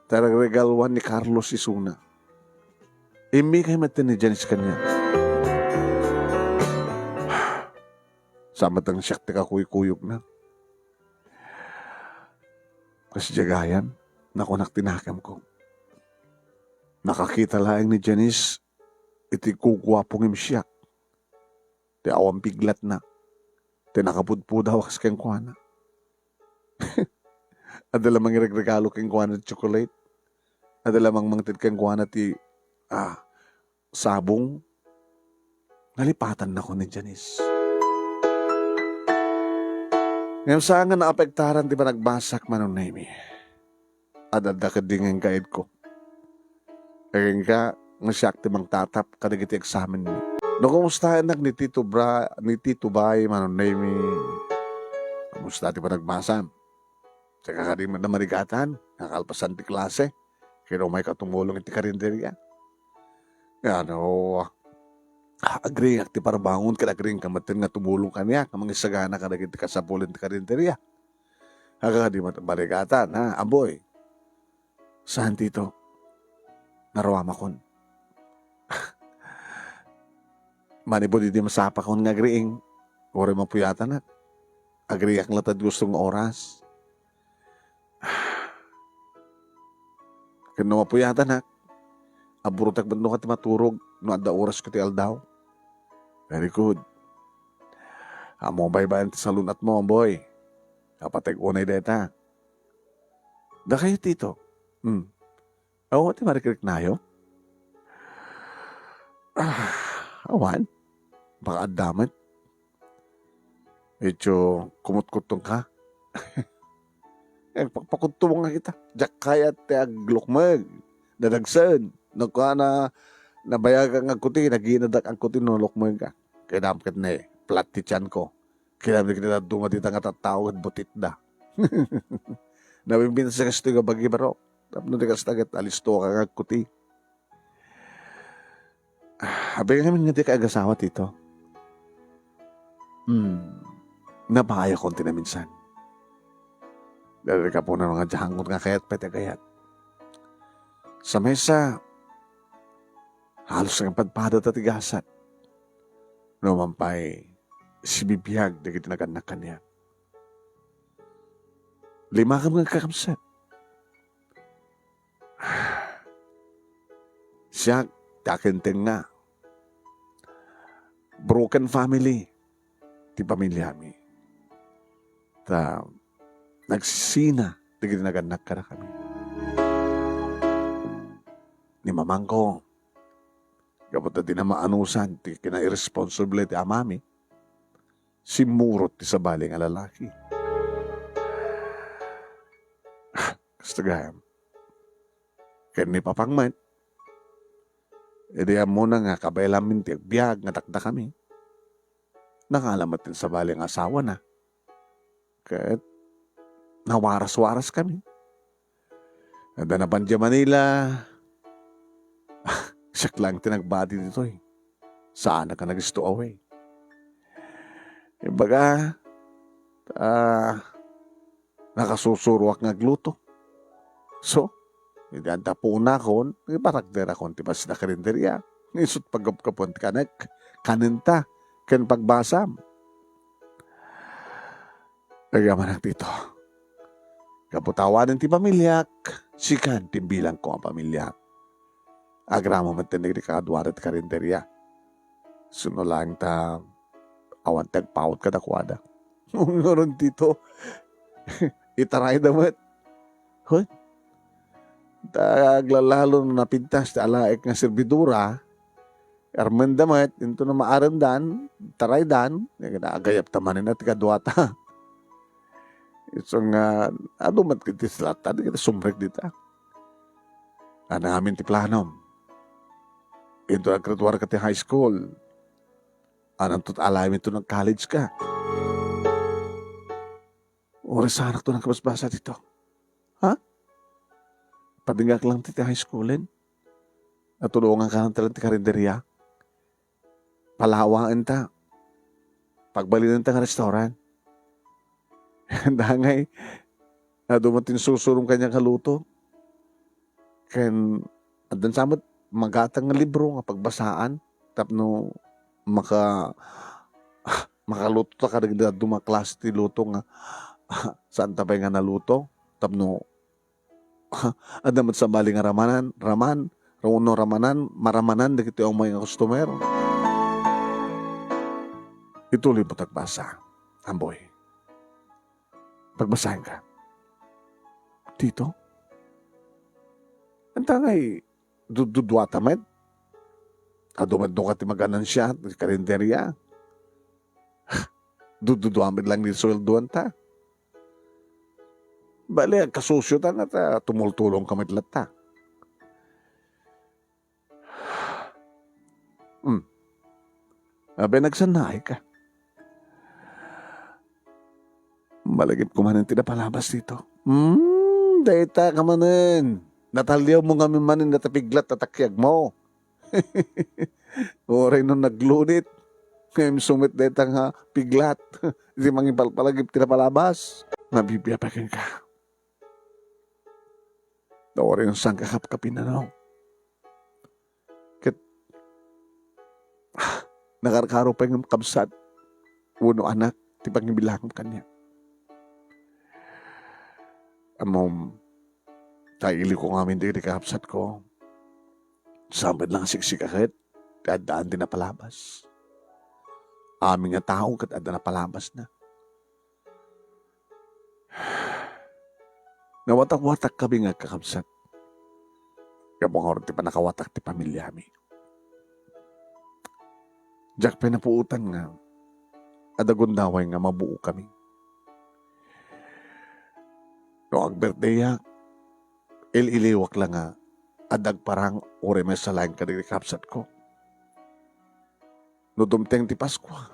ta regregaluan ni Carlos isuna. Immikay met ni Janice kaniak. Sa met nga siak ti kakuykuyokna. Kas diay gayam, nakunak ti nakemko. Nakakita laeng ni Janice iti guguapo ngem siak. Ti awan piglatna. Ti nakapudpudaw a kas kenkuana. Adda la mangregregalo kenkuana ti chocolate. Adda la mangted kenkuana ti, ah, sabong. Nalipatannakon ni Janice. Ngem saan nga naapektaran ti panagbasak, Manong Nemi. Ad-adda ketdi nga inkaedko. Kenka, nga siak ti mangtatap kadagiti eksamenmi. No kumustaennak ni Tito Bra-, ni Tito Bay, Manong Nemi, kumusta ti panagbasam? Sika kadi met namarigatan, nakalpasan ti klase. Ket umayka tumulong iti karinderia. Ngano, agriingak ti parbangon ket agriingka metten nga tumulong kaniak nga mangisagana kadagiti kasapulen ti karinderia. Aga di mat-, marigatan, ha, Amboy? Saan, Tito? Naruamakon. Manipud idi masapakon nga agriing, uray mapuyatanak. Agriingak latta ti gusto nga oras. Ken no mapuyatanak, aburotek met no kadi maturog no adda orasko ti aldaw. Very good. Ammom baybay-an ti salun-atmo, Amboy. Apateg unay dayta. Dakayo, Tito. Hmm. Awan ti marikriknayo? Ah, awan. Baka adda met. Ityo, kumutkutong ka. Agpakpakudto nga kita. Diak kayat ti aglukmeg. Dadagsen. Nakuana, nabayagan nga agkuti, naginadak agkuti no lukmeg ka. Kaya dapat ket ne, flat ti tiyan ko. Kinamdi ket dadduma dita nga tattao ket butitda. Nabimbinasa kastoy nga bagi, barok. Tapno di kasta ket alisto ka nga agkuti. Abi ngamin nga di ka agasawa, Tito. Hmm. Nabayakon ti naminsan. Dagiti kapunan nga diak nga kayat pay ti agayat. Sa maysa, halos nagpadpada ta ti gasat. No man pay, sibibiag dagiti nagannak kaniak. Limakam nga agkakamset. Siak, ti akintengnga. Broken family ti pamiliami. Ta, nagsisina dagiti nagannak kadakami. Ni mamangko, gapu ta dina maanusan ti kinairresponsable ti amami, simmurot ti sabali nga lalaki. Kasta gayam. Ken ni papang met, idi ammona nga kabaelanmi ti agbiag nga dakdakami, nangala met ti sabali nga asawana. Ket nawaras-waras kami. Adda napan dia Manila. Siak lang ti nagbati ditoy. Saan a ka nag-stow away. Ibaga, ah, nakasusuroak nga agluto. So, idi adda puonakon, iparakderakon ti bassit a karinderia. Isut' paggapgapuan ti kanek, kanenta, ken pagbasam. Agyamanak dito. Gapu ta awanen ti pamiliak, sikan ti bilangko a pamiliak. Agraman met dagiti kaduada ti karinderia. Suno laeng ta awan ti agpawot kadakuada. Ngarud dito, itarayda met. Hoy, ta aglalalo no napintas ti alaek nga servidora, armenda met, intono maarendan, taraydan, agayapta manen a ti kaduata. Isu nga, adu met iti slata, dagiti sumrek dita. Ania ngamin ti planom? Intono aggraduarka ti high school, ananto ti alayem intono nag-college ka? Uray saanakto nagkabasbasa dito. Ha? Padingak lang ti, ti high schoolen. Natulonganka lang ti karinderia. Palawaenta. Pagbalinenta nga restaurant. Dangay, adu met ti insusurom kaniak nga luto. Ken addan sa met magatang nga libro nga pagbasaan tapno maka-, makaluto ta kadagiti dadduma a klase ti luto nga saan ta pay nga naluto tapno adda met sabali nga ramanan, raman, wenno ramanan, maramanan dagiti umay nga customer. Ituloy mo ti agbasa, Amboy. Pagbasaenka. Dito? Anta ngay, dudduduata met? Adu met duka ti maganansia ti karinderia. Dududua met lang ti sueldoanta. Bale, agkasusiotan ta tumultulongka met latta. Hmm. Abay, nagsannaayka. Malagipko manen ti napalabas dito. Hmm, dayta ka manen. Nataliawmo ngamin manen dayta piglat a takiagmo. Uray no naglunit, ngem sumit dayta nga piglat. Di mangipalpalagip ti napalabas. Nabibiya pay kenka. Ta uray no saan ka kapkapinanaw. Ket, nakarkaro pay nga kabsat wenno anak ti pangibilangam kaniak. Ammom, ta iliwko ngamin dagiti kakabsatko. Saan met lang siksika ket ti addaan ti napalabas. Amin nga tao ket adda napalabasna. Nawatak-watak kami nga agkakabsat. Gapu ngarud ti pannakawatak ti pamiliami. Diak pay napuotan nga adda gundaway nga mabuo kami. No agbirthdayak, il-iliwak la nga adda agparang uray maysa laeng kadagiti kabsatko. No dumteng ti Paskua,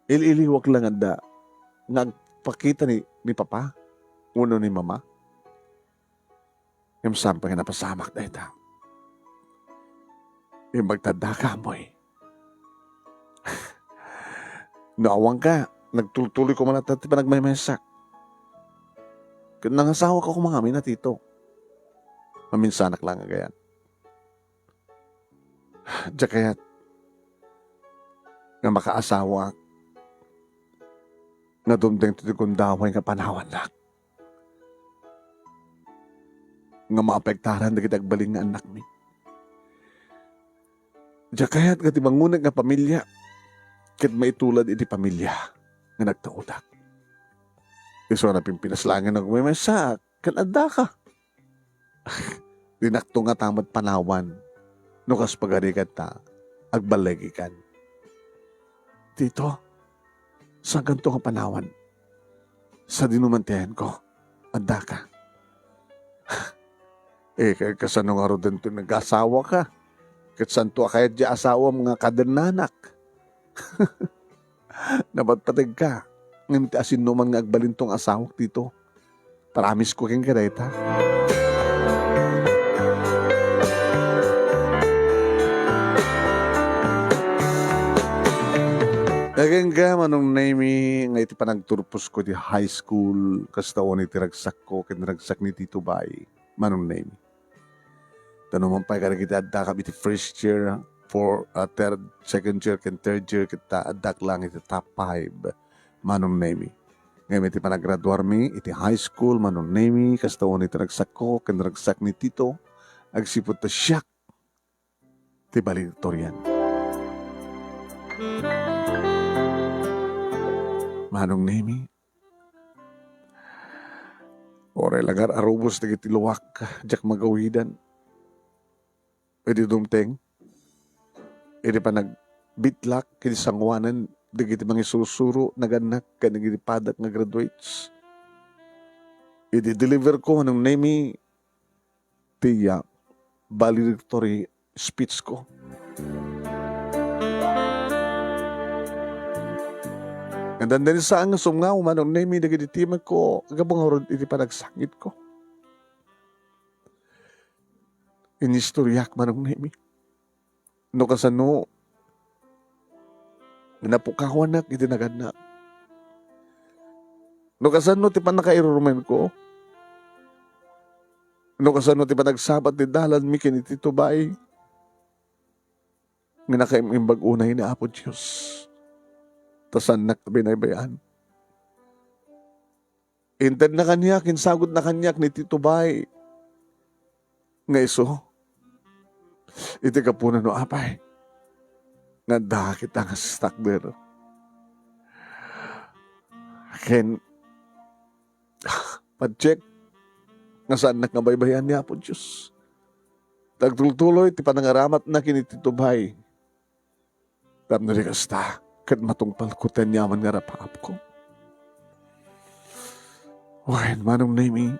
il-iliwak la nga adda nga agpakita ni, ni Papa wenno ni Mama. Ngem saan pay nga napasamak dayta. Imbag ta addaka, Amboy. No awanka, nagtultuloy koma latta ti panagmaymaysak. Ket nangasawaka koma ngamin a Tito. Maminsanak la nga gayam. Diak kayat nga makaasawaak nga dumteng ti gundaway nga panawannak nga maapektaran dagiti agbalin nga annakmi. Diak kayat nga ti mangunek nga pamilia ket maitulad iti pamilia nga nagtaudak. Isu a napimpinas laeng nga agmaymaysaak ken addaka. Dinakto ngata met panawan no kas pagarigat ta agballegikan. Tito, saankanto nga panawan? Sadino man ti ayanko, addaka. Eh, ka-, kasano ngaruden ti nag-asawaka? Ket saanto a kayat ti asawam nga kadennanak? Napatpategka. Ngem ti asinno man nga agbalinto nga asawak, Tito. Promise ko kenka dayta. Kenka, Manong Nemy, nga iti panagturposko iti high school, kasta unay ti ragsakko ken ragsak ni Tito Bay, Manong Nemy. Ta no man pay kadagiti addakam iti first year, for, ah, third, second year, ken third year, ket ta addak laeng iti top five, Manong Nemy. Ngem iti panagraduarmi iti high school, Manong Nemy, kasta unay ti ragsakko ken ragsak ni Tito, agsipud ta siak ti valedictorian. Manong Nemy, uray la ngarud a rubos dagiti luak, diak magawidan. Idi dumteng, idi panagbitlak iti sangoanan dagiti mangisursuro, nagannak ken dagiti padak nga graduates. Idi deliver ko, Manong Nemy, ti, ah, valedictory speech ko. Ngem dandani saan nga sumngaw, Manong Nemy, dagiti timekko, gapu ngarud iti panagsangitko. Inistoriak, Manong Nemy, no kasano napukawanak iti nagannak. No kasano ti pannakairurumenko. No kasano ti panagsabat ti dalanmi ken ni Tito Bay. Nga nakaim-imbag unay ni Apo Dios. Ta saannak a binaybay-an. Intedna kaniak, insagutna kaniak ni Tito Bay nga isu iti gapuna no apay nga adda kita nga stakder. Ken patiek nga saannak nga baybay-an ni Apo Dios. Ta agtultuloy ti panangaramatna ken ni Tito Bay. Tapno di kasta, ket matungpalko ti aniaman nga rapaapko. Wen, Manong Nemy,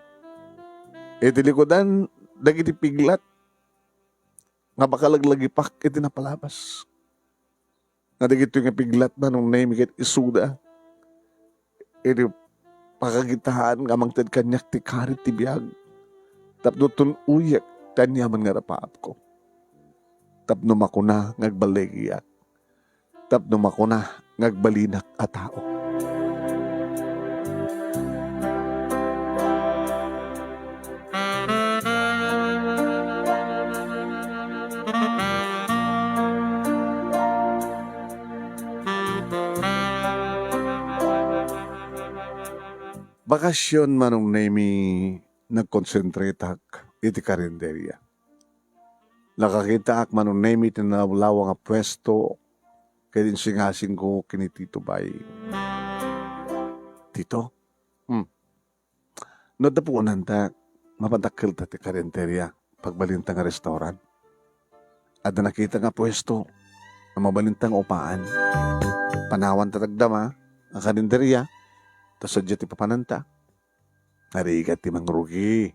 iti likudan dagiti piglat nga pakalaglagipak iti napalabas. Nga dagitoy nga piglat, Manong Nemy, ket isuda iti pakakitaan nga mangted kaniak ti karit ti biag, tapno tun-oyek ti aniaman nga rapaapko, tapno makuna nga agballegiak, tapno makuna nga agbalinak a tao. Bakasion, Manong Nemy, nagkonsentretak iti karinderia. Nakakitaak, Manong Nemy, ti nalawlawa nga puesto ket insingasingko ken ni Tito Bay. Tito? Hmm. No adda puonanta, mapandakkelta ti karinderia, pagbalinta nga restaurant. Adda nakita nga puesto a mabalinta nga upaan. Panawanta ti agdama a karinderia, ta sadiay ti papananta. Narigat ti mangrugi.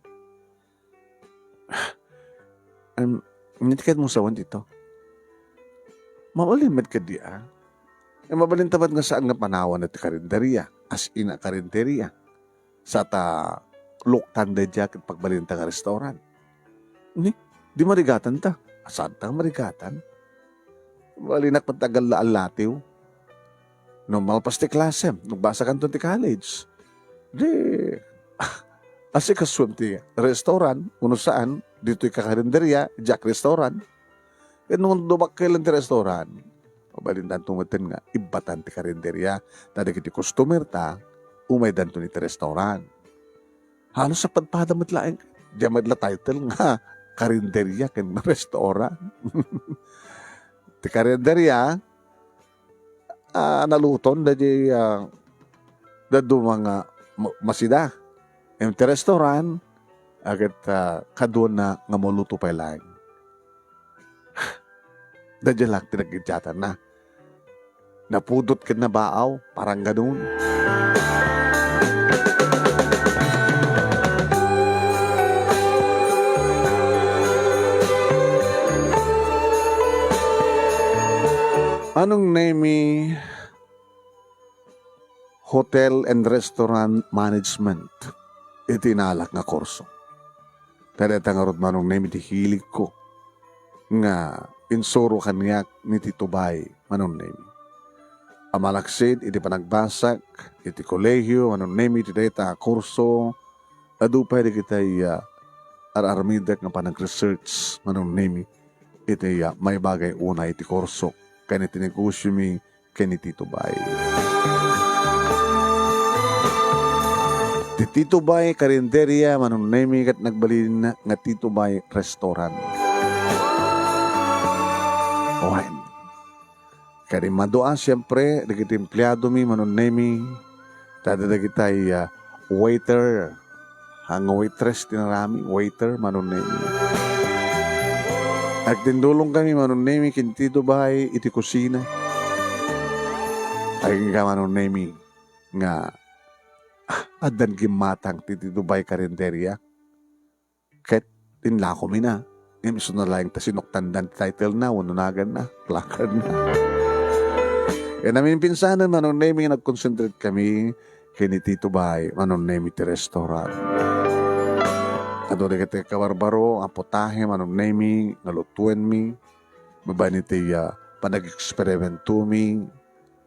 Em, ania ti kayatmo sawen, Tito? Mabalin met kadi, a? Eh, mabalinta met nga saan nga panawan ti karinderia, as in a karinderia. Sa ta luktan daydiay ket pagbalinta nga restaurant. Ni, di marigatan ta. Saan ta nga marigatan? Balinak met ti agalla-allatiw. No malpas ti klasem, nagbasakanton ti college, di, asikasuem ti restaurant, wenno saan, ditoy ka karinderia, diak restaurant. Ket no dumdumaka laeng ti restaurant, mabalindanto metten nga ibbatan ti karinderia, ta dagiti customer ta, umaydanton iti restaurant. Halos napadpada met laeng. Diay met la title nga karinderia ken restaurant. Ti karinderia, ah, naluton daydiay, ah, dadduma nga ma-, masida. Ngem ti restaurant, a ket, ah, kaduana nga maluto pay laeng. Daydiay laeng ti naggidiatanna. Napudot ken nabaaw, parang ganun. Manong Nemy, Hotel and Restaurant Management iti inalak nga kurso. Ta dayta ngarud, Manong Nemy, ti hiligko nga insuro kaniak ni Tito Bay, Manong Nemy. A malaksid iti panagbasak iti kolehiyo, Manong Nemy, iti dayta a kurso, adu pay dagiti, ah, ar-armidek nga panag-research, Manong Nemy, iti, ah, maibagay unay iti kurso ken iti negosiomi ken ni Tito Bay. Ti Tito Bay Karinderia, Manong Nemy, ket nagbalin nga Tito Bay Restaurant. Wen. Kadi madua, siempre, dagiti empleadomi, Manong Nemy, ta dagiti, ah, waiter, Haan nga waitress ti inarami, waiter, Manong Nemy. Agtindulongkami, Manong Nemy, ken Tito Bay iti kusina. Agingga, Manong Nemy, nga, ah, addan gimmatang ti Tito Bay Karinderia. Ket inlakomi na. Ngem isu na laeng ta sinuktandan ti title na, wenno naganna, placard na. Ken naminpinsanen, Manong Nemy, nga nag-concentrate kami ken ni Tito Bay, Manong Nemy, ti restaurant. Adu dagiti kabarbaro a putahe, Manong Nemy, nga lutuenmi, babaen iti, ah, panag-eksperimentomi,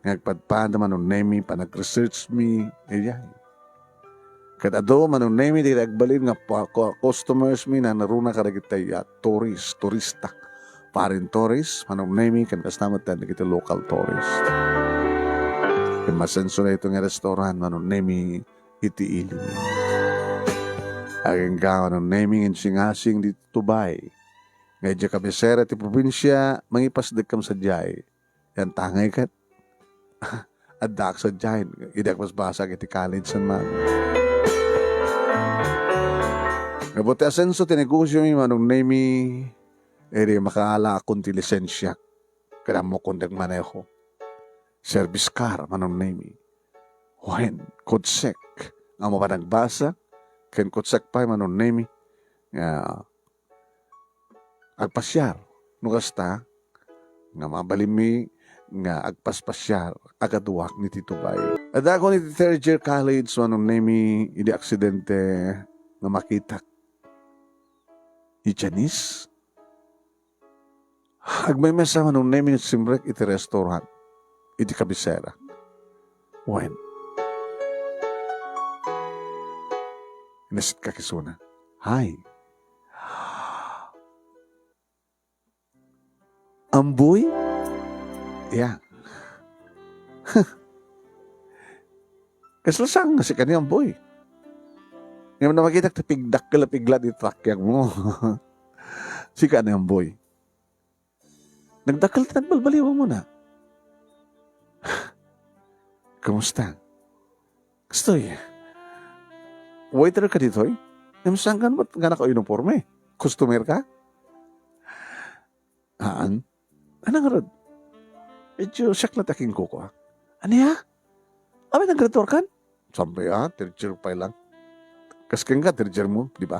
nga agpadpada, Manong Nemy, panag-researchmi, idiay. Ket adu, Manong Nemy, dagiti agbalin nga pa-, ku-, customersmi, nanaruna kadagiti, ah, tourist, turista. Foreign tourist, Manong Nemy, ken kasta met dagiti local tourist. Ket masenso daytoy nga restaurant, Manong Nemy, iti ilimi. Agingga, Manong Nemy, nga insingasing ditoy Bay. Nga idiay kabisera ti probinsia, mangipasdekkam sadiay. Yan tangay ket. Addaak sadiay, idi agpasbasak iti college man. Gapu ti asenso ti negosiomi, Manong Nemy, idi makaalaakon ti lisensiak, ket ammokon ti agmaneho. Service car, Manong Nemy. Wen, kutsek, nga mapan agbasa, ken kutsek pay, Manong Nemy, nga agpasiar. No kasta, nga mabalinmi nga agpaspasiar a kaduak ni Tito Bay. Adakon iti third year college, Manong Nemy, idi aksidente nga makitak ni Janice. Agmemesa, Manong Nemy, simrek iti restaurant iti kabisera. Wen. Inasitka kisuna. Hi. Amboy? Ya. Kasla saan nga sika ni Amboy? Ngem no makitak ti pigdakkel a pigla ti trakyagmo. Sika ni Amboy. Nagdakkel ti nagbalbaliwmo na. Kumusta? Kastoy, waiter ka ditoy? Ngem saan ka met nga naka-uniforme? Customer ka? Haan. Ania ngarud? Medyo siak la ti akinkukuak. Ania? Awan naggraduar kan? Saan pay a, third year pay lang. Kas kenka, third year mo, di ba?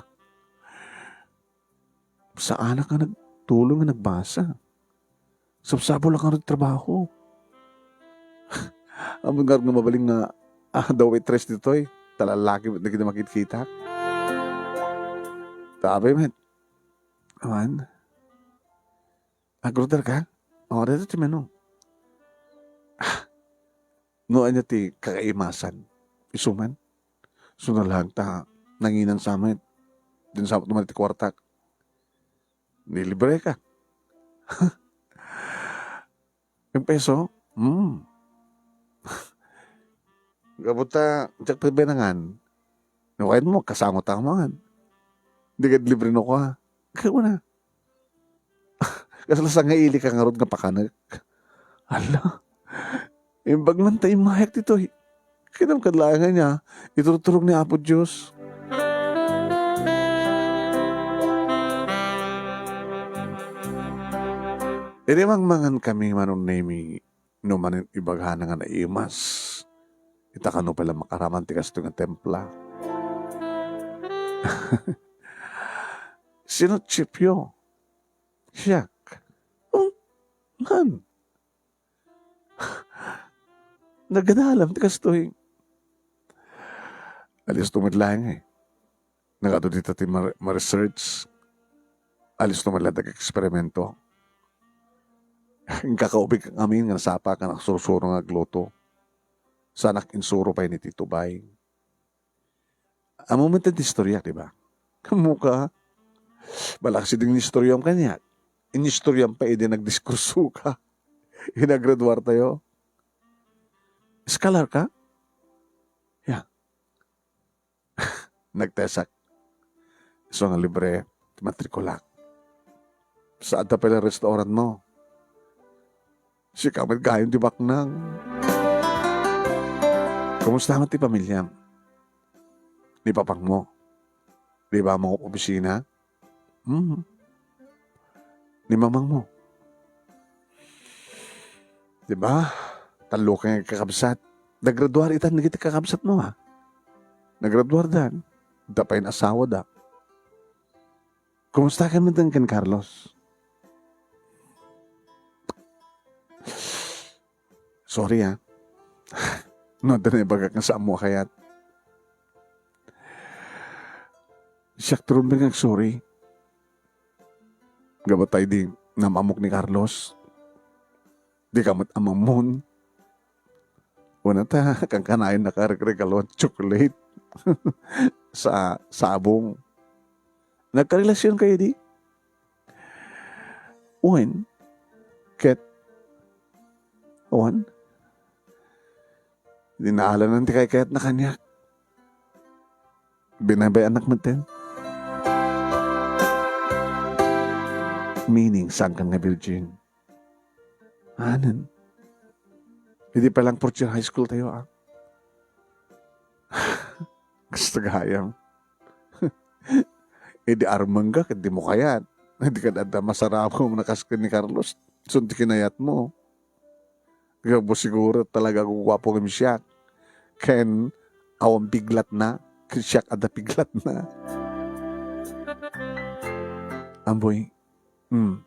Saanak nga nagtulong nga nagbasa. Sabsabol a ngarud trabaho. Ammom ngarud nga mabalin nga, ah, adda waitress ditoy. Ta lallaki met dagiti makitkitak. Tapay met. Awan. Nag-order ka? O, dayta ti menu. Ah, no ania ti kakaimasan? Isu man? Isu na laeng ta nanginan sa met. Dinak sa met ti kuartak. Nilibre ka. Yung peso? Hmm. Gapu ta, diak pay binangan. No kayatmo, kasango ta mangan. Di ka libre no ka. Kaya ko na. Kasla sa nga ili ka ngarud nga pakanek. Ala, imbag man ta immayak ditoy. Kinam kad laeng ania, iturturog ni Apo Dios. Idi mangmangan kami, Manong Nemi, no manen ibagana nga naimas, ita kano pala makaraman ti kastoy nga templa. Sino chipyo? Siak. Oh, ngan. Nagadalam ti kastoy. Alisto met laeng eh. Nagadu dita ti mar-, ma-research. Alisto met laeng ti eksperimento. Inkakaubig amin nga nasapa ka naksursuro nga agluto. Sanak insuro pay ni Tito Bay. Ammom met ti istorya, di ba? Ammom ka? Balak siding inistorya kaniak. Inistorya pa idi nagdiskurso ka. Inagraduar tayo. Scholar ka? Yeah. Nagtesak. Isu nga libre, matrikulak. Saan ta pala restaurant mo? Sika met gayam ti baknang. Kumusta met ti pamilyam? Ni papang mo? Di ba mangopisina? Hmm. Ni mamang mo? Di ba? Tallo ka nga kakabsat. Naggraduar itan dagiti kakabsat mo, ha? Naggraduar dan. Da pay asawa da. Kumusta ka met ken Carlos? Sorry, ah. No, adda naibagak nga saan mo a kayat. Siak ti rumbeng nga agsorry. Gapu ta idi nam-ammok ni Carlos. Di ka met ammammon. Wen ta, kankanayon nakaregregaloan chocolate. Sa sabong. Nagkarelasion kayo di? Wen, ket, wen, dinaalanan ti kaykayatna kaniak. Binaybay-anak metten. Meaning, saan ka nga virgin? Anen. Idi pa lang fourth year high school tayo, ah. Gusto gayam. Idi armeng ka, ket di mo kayat. Idi ka adda masarabaw nga kas ken ni Carlos. Isun ti kinayat mo. Gapu siguro talaga guguapo nga siak. Ken awan piglatna. Ken siak adda piglatna. Amboy, hmm,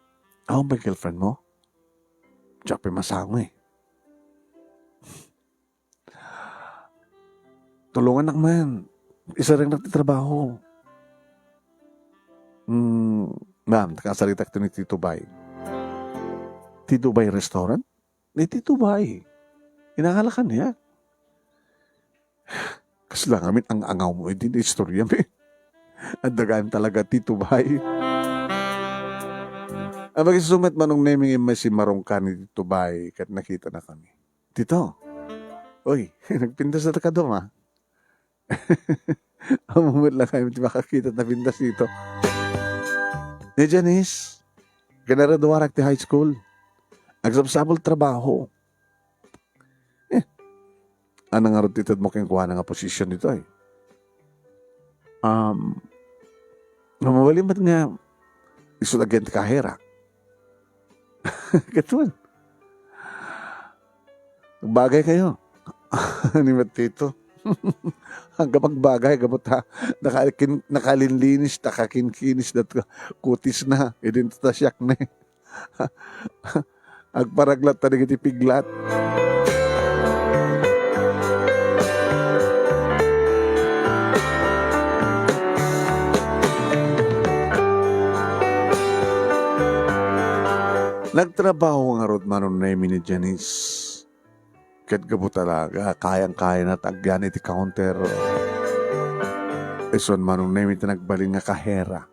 awan pay girlfriend mo? Diak pay masango eh. Tulongannak man. Isarengnak ti trabaho. Hmm, ma'am, nakasaritak ti ni Tito Bay. Tito Bay Restaurant? Ni Tito Bay. Inangalakan niya. Kasla ngamin ang angaw mo, hindi na istorya mi. Adda gayam talaga, Tito Bay. Ang magisusumat manong naming imay si Marong ka ni Tito Bay, kat nakita na kami. Tito, oy, nagpintas na ta kaduma. Ammom met lang kayo ti makakita na pintas dito. Ni Janice, kinaraduarak ti high school. Agsapsapul trabaho. Eh, ano nga rod ti itedmo kenkuana nga posisyon ditoy? Um, mabalin met nga isu agent kahera. Katun. Bagay kayo. Ni Matito. Ang kapag bagay, kapag ta, nakakin-, nakalinlinis, nakakinkinis, dat kutis na, idin ta siak na eh. Agparaglat ta dagiti piglat. Nagtrabaho ngarud Manong Nemi ni Janice. Ket gapu talaga, kayang-kayana ti agyan iti counter. Isun Manong Nemi ti nagbalin nga kahera.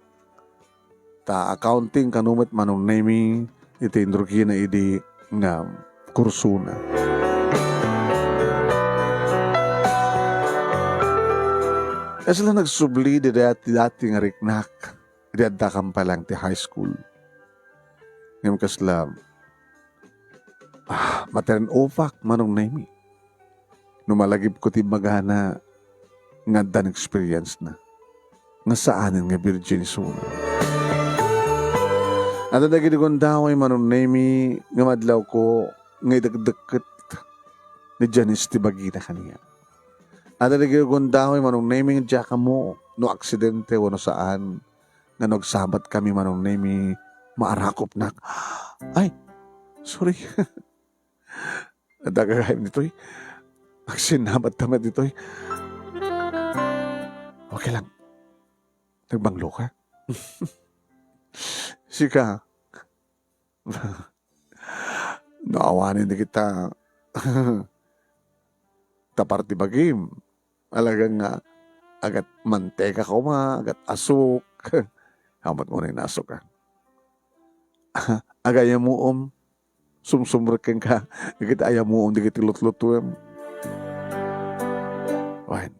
Ta accounting kano met Manong Nemi iti inrugina idi nga kursona. Kasla nagsubli di dati, dati nga riknak, idi adda kampalang ti high school. Ngem kasla, ah, materen upak Manong Nemi. No malagipko ti imbagana nga addan experience na, nga saanen nga virgin isu. Adda dagiti gundaway manunnemi nga madlawko nga idekdekket ni Janice ti bagina kaniak. Adda dagiti gundaway manunnemi nga diak ammo no aksidente wenno saan nga no agsamatkami manunnemi maarakopnak. Ay, sorry. Adda gagayyem ditoy. Agsinnabat ta met ditoy. Okay lang. Nagbanglo ka? Sika. No awanen dagita. Ta parte bagim. Talaga nga agat mantega koma, agat asuk. Amat mo na inasuk, ah. Agayamuom, sumsumrek kenka, dagiti ayamuom, dagiti lutlutuem. Wen,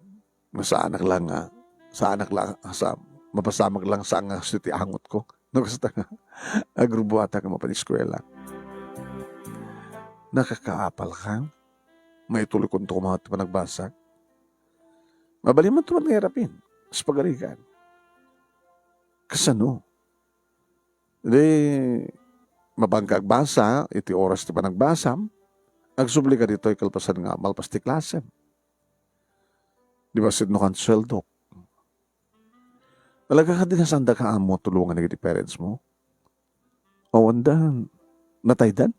masaanak lang nga, saanak lang, sa, mapasamak lang sa nga ti angotko. No, kasta nga, agrubuatak nga mapan eskuela. Nakakaapal ka? Maituloy kunto koma ti panagbasa. Mabalin man tuman nga irapin, sa pagarigan. Kasano? Di, mapanka agbasa, iti oras ti panagbasam, agsubli ka ditoy kalpasan nga malpas ti klasem. Di ba, sidno kan sueldok? Talaga ka di nga sanda ka ammo tulungan dagiti parents mo? Awan da, nataydan?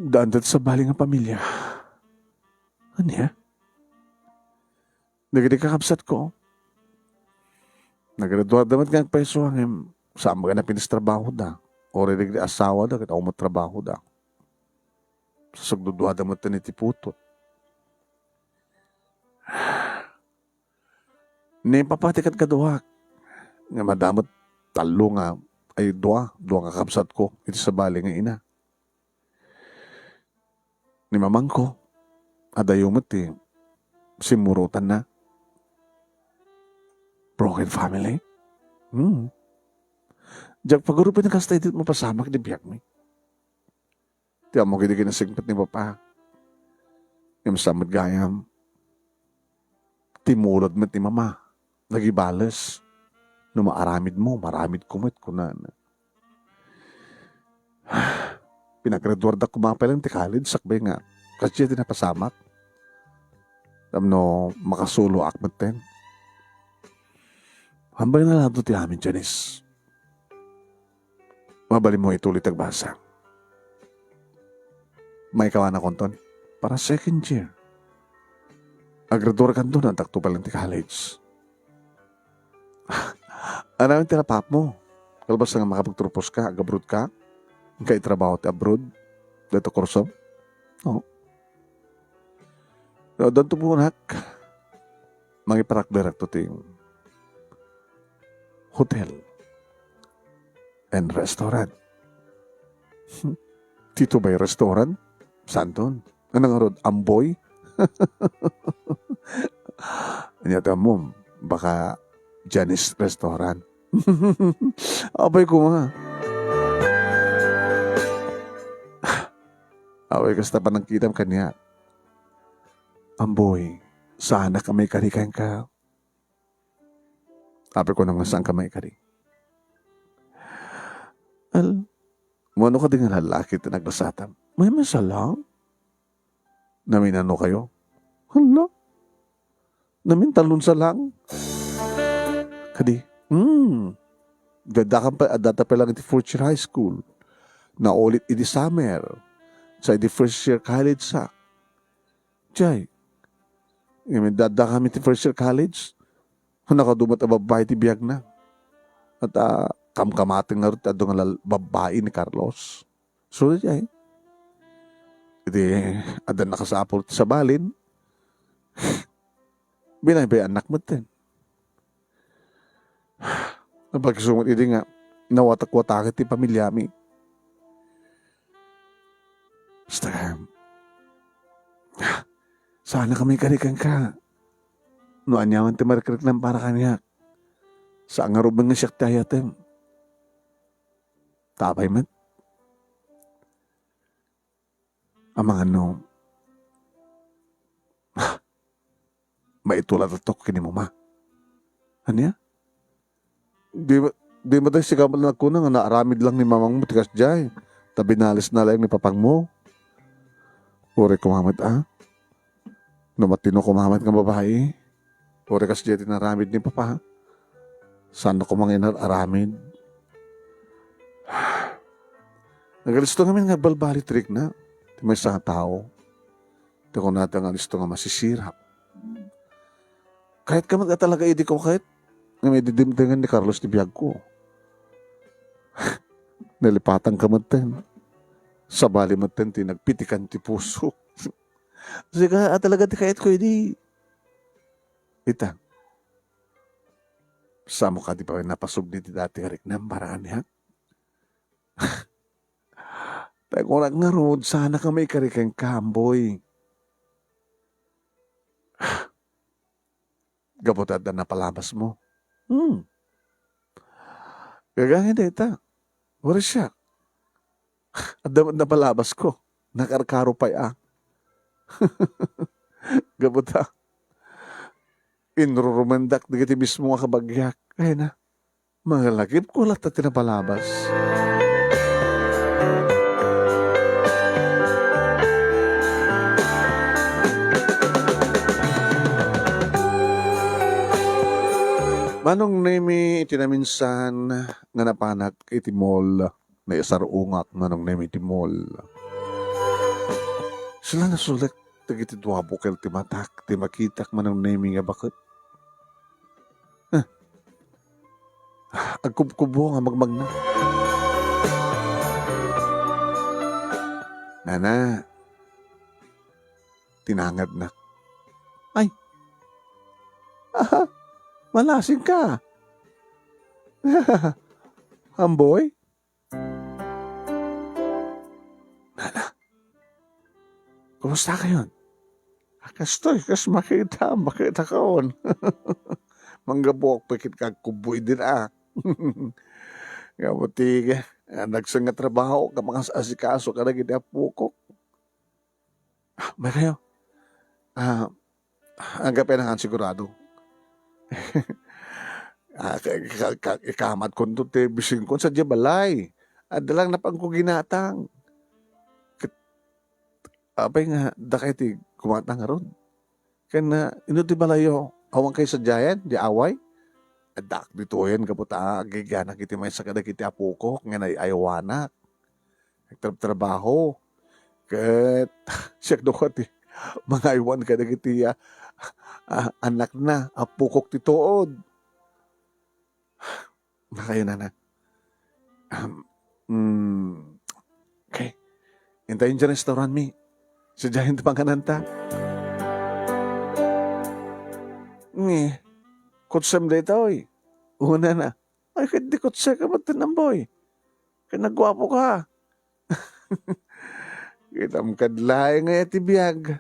Daan da sabali nga pamilya. Ania? Dagiti kakabsatko, nagraduarda met nga agpayso ngem saan baga nga pinatrabahoda. Uray dagiti asawada ket awan met trabahoda. Sasagduduada met iti putot. Ni papa ti kadkaduak, nga madamot tallo nga, ay, dua, dua nga kabsatko iti sabali nga ina. Ni mamangko, adayo met ti simmurotanna. Broken family? Hmm. Diak pagurupen kasta iti mapasamak ti biagmi. Ti ammok idi kinasingpet ni Papa. Ngem saan met gayam, timmulod met ni Mama. Nagibales. No maaramidmo, maaramidko met, kunana. Pinagraduardak koma pay laeng ti college, sakbay nga, kasdiay ti napasamak. Tapno makasuloak metten. Hambay na lato ti amin, Janice. Mabalinmo ituloy ti agbasa. Maikawana konton. Para second year. Agraduar kanto, adda pay laeng ti college. Ania ti napapmo? Kalpasan nga makapagturpos ka, agabroad ka, inka itrabaho ti abroad, dayta kurso? No? No, addanto punak. Mangiparakderakto ti hotel and restaurant. Tito Bay Restaurant? Santon? Ano nga rod? Amboy? Ania ti ammom? Baka Janice Restaurant. Apay koma. Apay kasta panagkitam kaniak. Amboy, saanak a maikari kenka. Apay ko nga saanka maikari. Al, mano kadi nga lalaki ti nagbasatam? Maymaysa lang. Naminano kayo? Hala. Namin talon sa lang. Kadi, hmm. Adda ka pay, adda ta pay laeng iti fourth year high school. Naulit idi summer. Sa idi first year college sa. Jay, ngem adda kami ti first year college. Nakaduma met a babbai ti biagna. At, ah, kamkamaten ngarud ti adu nga lal-, babbai ni Carlos. So, jay, iti adda nakasapul ti sabalin, binaybayanak metten. Napakisungot idi nga nawatak-wataket ti pamiliami. Basta, saanka maikari kenka. No aniaman ti marikriklem para kaniak, saan ngarud nga siak ti ayatem. Apay met. Amangan no maitulatatok ken ni mama. Ania? Di, di met sika met nagkuna nga naaramid lang ni mamangmo ti kasdiay, ta binalisna laeng ni papangmo? Uray koma met, a? No matino koma met nga babai, uray kasdiay ti inaramid ni papa, saanna koma nga inaramid. Nagalisto ngamin nga agbalbaliw ti rikna ti maysa nga tao. Ti kunada nga alisto nga masisirap. Kayatka met nga talaga idi ko ket nga maididimtengen ni Carlos ti biagko. Nalipatanka metten. Sabali metten ti nagpitikan ti puso. Sika a talaga ti kayatko idi. Ita. Samo kadi pay napasugni ti dati nga riknam para ania? Tay kunak ngarud, saanka maikari kenka, Amboy. Gapu ta adda napalabasmo. Hmm. Gagangay dayta. Uray siak. Adda met napalabasko. Nakarkaro pay a. Gapu ta inrurumendak dagiti mismo nga kabagiak. Ay na. Mangalagipko latta ti napalabas. Manong Nemi, iti naminsan nga napanak iti mall, naisar-ungak, Manong Nemi, iti mall. Sila nasulek dagiti dua bukel ti matak, ti makitak, Manong Nemi, nga baket. Ah. Agkubkubo nga magmagna. Nana, tinangadnak. Ay. Aha, malasing ka. Amboy? Nana, kumusta kayon? A, kastoy, kas makita, makita kaon. Manggabuak pay ket agkubbo idin a. Gapu ti, a, nagsen nga trabaho, nga mangas-asikaso kadagiti apokok. Ah, may kayo. Ah, Anggapen a nga sigurado. Ah, ka-, ka-, ka-, ikamat kunto ti bisinkon sadiay balay. Adda lang napanko ginatang. Ket, apay nga, dakay ti gumatang ngarud? Ken, ah, inno ti balayyo? Awan kayo sadiayen, di away? Addak ditoyen gapu ta agiganak iti maysa kadagiti apokok nga nay-aywanak. Nagtrabtrabaho. Ket siak doka ti mangaywan kadagiti, ah, ah, annakna, apokok ti tuod. Nakayo, nana. Ahem. Mm. Okay. Intayon ti restaurant mi. Sadiayen ti pangananta. Nge, kutsem daytoy. Una na. Ay, ket di kutseka met, Amboy. Ket nagguapo ka. Kitam kad laeng aya ti biag.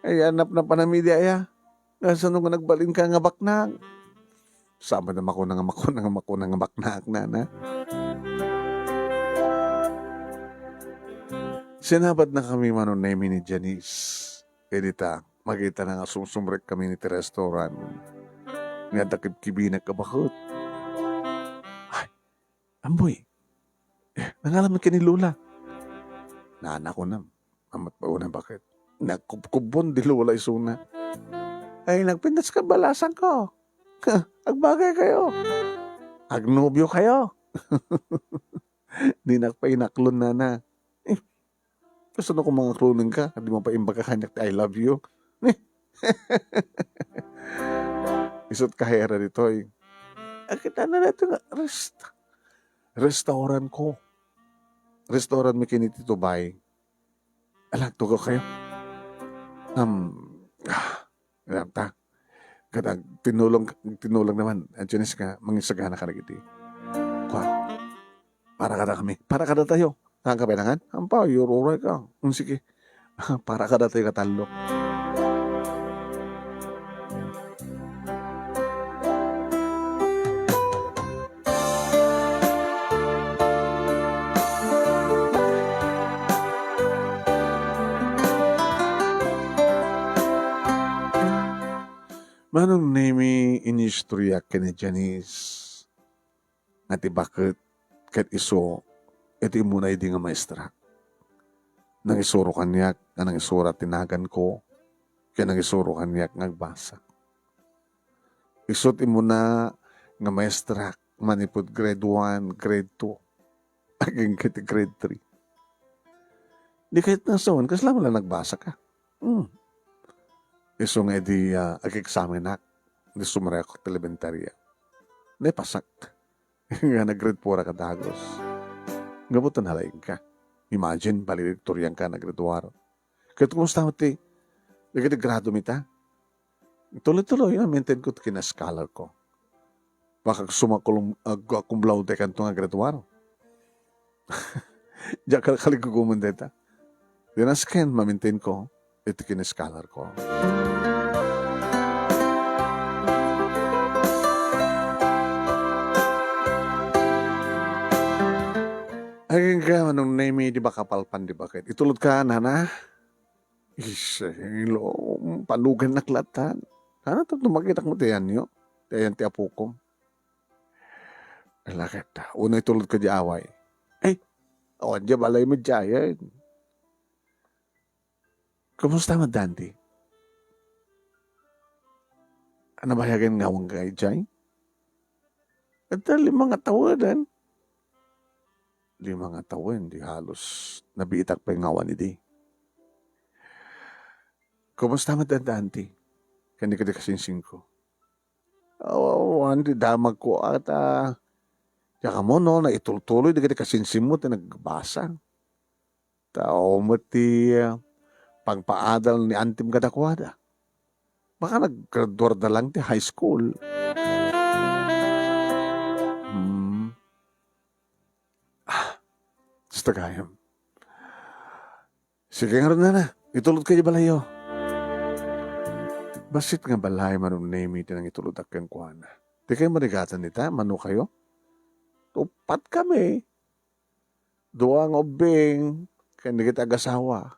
Ay, napnapanam idi aya. Kasano nga nagbalinka nga baknak? Saan met a makuna nga, makuna nga, makuna nga baknak, nana? Sinabadnakami, Manong Nemi, ni Janice. Ket ita, makitana nga sumsumrek kami iti restaurant. Nga adda kibkibinek a baket. Ay, Amboy, eh, nangalam ken ni Lola. Nana, kunam. Amat pa una, baket? Nagkubkubbon di Lola isuna. Ay, nagpintas ka balasan ko. Agbagay kayo. Agnobyo kayo. Dinak pay inaklon, nana. Eh, kasano koma nga aklonenka? Di mo pay imbaga kaniak ti I love you? Isut' kahera ditoy. Akitana daytoy nga rest-, restaurant ko. Restaurant mi ken ni Tito Bay. Ala, tugaw kayo. Um, ah, alam ta. Kada tinulong, tinulong naman, ang Janice nga, mangisagana ka na giti. Kwa, para kada kami, para kada tayo. Saan ka pinangan? Ampa, yururay ka. Um, sige. Para kada tayo katallo. Manong Nemi, inistoryak ken ni Janice nga ti baket ket isu iti immuna idi nga maestrak. Nangisuro kaniak nga nangisura ti naganko, ken nangisuro kaniak nga agbasa. Isu ti immuna nga maestrak manipud grade one, grade two, agingga iti grade three. Di kayat nga sawen, kasla man la nagbasa ka. Hmm. Isu nga idi, ah, ag-eksamenak, idi sumrekak ti elementaria. Naipasak. Nga nag-grade four ka dagus. Nga buta nalaing ka. Imagine, valedictorian ka, nag-grade four. Ket kumusta met ti, dagiti grado mi ta? Tuloy-tuloy, na-maintain ko ti kina-scholar ko. Baka summa cum, ah, cum laude kanto nga grade one. Diak kalkaliguguman dayta. Di nasken, ma-maintain ko iti kina-scholar ko. Agingga, Manong Nemi, di ba kapalpan, di ba? Ket itulod ka, nana? Isay, lo, panugennak latan. Sana to tumagitak mo ti ayanyo. Ti ayan ti apoko. Ala ket, unay tulod ka di away. Ay, awan di balay mo diayen. Kumusta met, Dante? Ano ba yagan nga awang ka, Jay? Ita lima nga tawen. Lima nga tawen, di halos nabiitak pay nga awan idi. Kumusta met, Dante? Kani kadi kasinsingko. Awan ti damagko ata. Diak ammo no, naitultuloy dagiti kasinsimmo ti nagbasa. Tao met ti, ah, pagpaadal ni antim kadakuada. Baka naggraduar da lang ti high school. Hmm. Ah, basta gayam. Sige ngarud, nana, itulod kayo balayyo. Bassit nga balay, Manong Nemi, ti nangitulod kenkuana. Di kayo marigatan ita, mano kayo? Uppat kami. Dua nga ubbing, ken dagiti agasawa.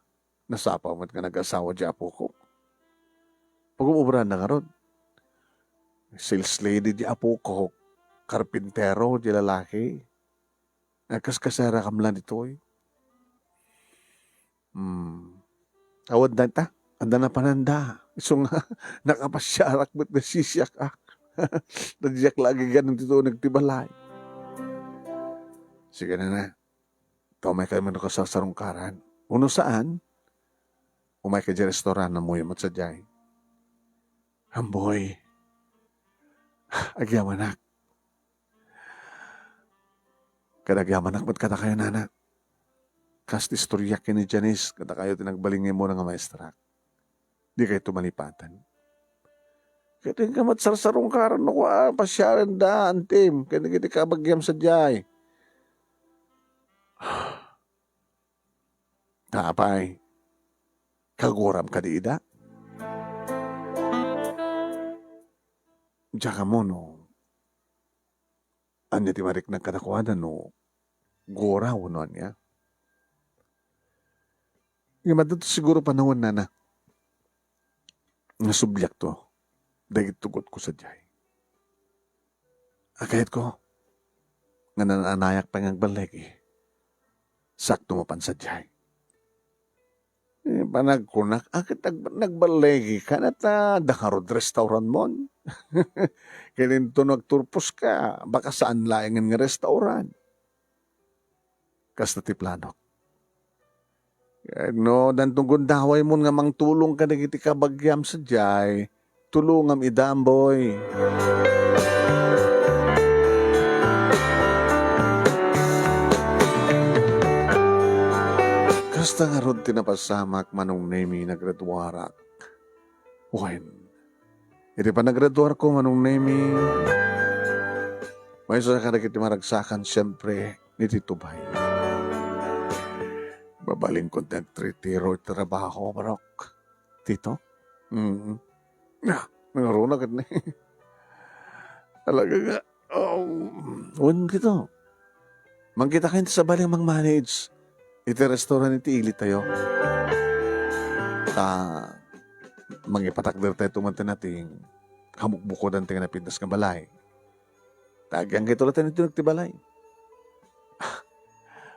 Nasapa met nga nagasawa di apokok. Pagum-ubran na ngarud. Sales lady di apokok, karpintero di lalaki. Nagkaskasarakam lang ditoy. Hmm. Awan danta. Anda na pananda. Isu nga, nakapasiarak met nasisiak, ah. Nadiak lagi ganun dito nagtibalay. Sige na na. Ito, umay kayo man ako sa sarungkaran. Uno saan? Umay ka di restaurant na muyo met sadiay. Amboy. Agyamanak. Kada agyamanak met kada kayo, nana. Kas ti istoryak ken ni Janice, kada kayo ti nagbalin nga immuna nga maestrak. Di kayo tumalipatan. Ket inka met sarsarungkaran no kua, pasiaren da, antim, ken dagiti kabagiam sadiay. Apay, kaguram kadi ida? Diak ammo no ania ti mariknag kadakuada no gura wenno ania. Ngem adda to siguro panawen, nana, nga subliakto dagiti tugotko sadiay. Akayatko nga naan-anayak pay nga agballigi. Sakto mapan sadiay. Eh, panagkunak, a, ket ag-, nagballigi ka na ta, da ngarud restaurant mon. Ket inton agturpos ka, baka saan laengen nga restaurant. Kasta ti planok. Ket no, danton gundaway mon nga mangtulong kadagiti kabagiam sadiay, tulongam ida, amboy. Kasta ngarud ti napasamak, Manong Nemi, nagraduarak. Wen, iti panagraduarko, Manong Nemi, maysa kadagiti maragsakan, siempre, iti tubay. Babalinkon ti agtitiro iti trabaho, barok. Tito? Mm. Ah, nangaruna ket ni. Talaga nga, um, wen kito. Mangkita kayo sa bali nga mang-manage iti restaurant iti ili tayo. Ta, mangipatakder tayo tumanten nating kabukbukodan ti kinapintas nga balay. Ta agyangga ito latta ditoy ti balay.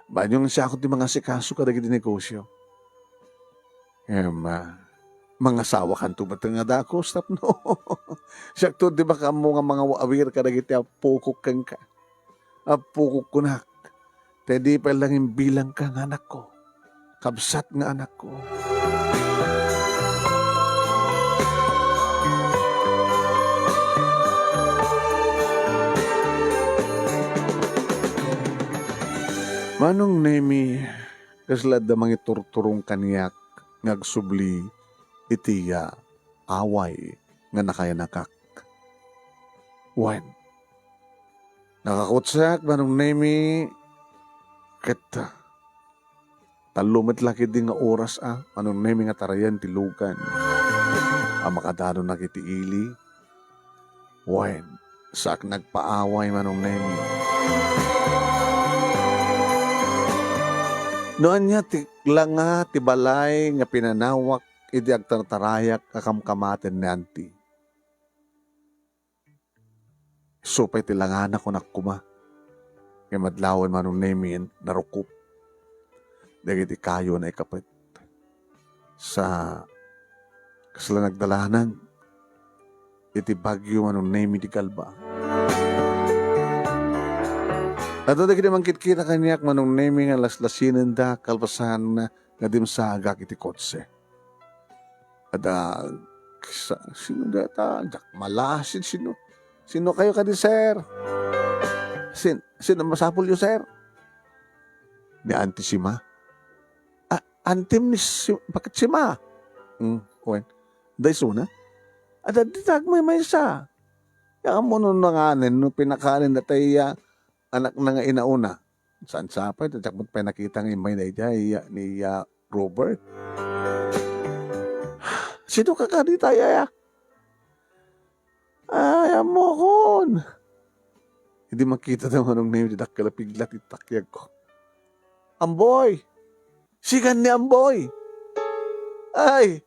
Banyo nga siak ti mangasikaso kadagiti negosio. Em, ah, mangasawakanto met nga dagus tapno siakto ti makaammo nga mangawawir kadagiti appokok kenka. Appokok kunak, ta idi pay laeng imbilangka nga anakko, kabsat nga anakko. Manong Nemi, kasla adda mangiturturong kaniak nga agsubli iti, ah, away nga nakayanakak. Wen, nakakutsiak, Manong Nemi, ket, ah, tallo met la ketdi nga oras, ah, Manong Nemi, nga tarayan ti lugan a makadanon dagiti ili. Wen, saak nagpaaway, Manong Nemi. No ania ti langa ti balay nga pinanawak idi agtartarayak a kamkamaten ni Auntie. Isu pay ti langana, kunak koma. Ngem adlawen, Manong Nemi, narukop dagiti kayo a naikapet. Sa kasla nagdalanan iti bagyo, Manong Nemi, ti Galba. Adda dagiti mangkitkita kaniak, Manong Nemi, nga laslasinenda kalpasan nga dimsaagak iti kotse. Adda, sa-, sino dayta? Diak malasin, sino? Sino kayo kadi, sir? Sin-, sino masapulyo, sir? Ni Auntie Sima. Ah, antim ni Si-, bakit Sima? Hmm, wen. Dayta isuna? Adda dita agmaymaysa. Diak ammo no nanganen, no pinakanen dayta iya anakna nga inauna. Saan sapay, ta diak met pay nakita nga immay daydiay, iya, ni, iya, Robert. Sino ka kadi, tay, aya? Ay, ammokon. Idi makita da Manong Nemi ti dakkel a piglat iti takiagko. Amboy! Sikan ni Amboy! Ay!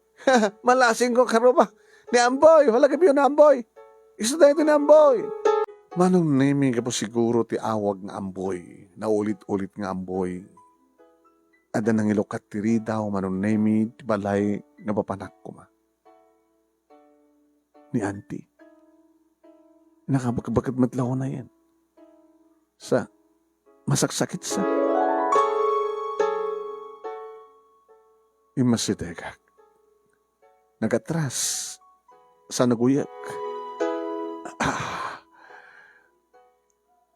Malasingko, karoma. Ni Amboy! Wala gabiyo ni Amboy! Isu daytoy ni Amboy! Manong Nemi, gapu siguro ti awag nga Amboy, naulit-ulit nga Amboy. Adda nangilukat ti ridaw, Manong Nemi, ti balay nga papanak koma. Ni Auntie. Nakabakbaked met la unayen. Sa, masaksakit sa. Immasidegak. Nagatras. Sa naguyek. Ah.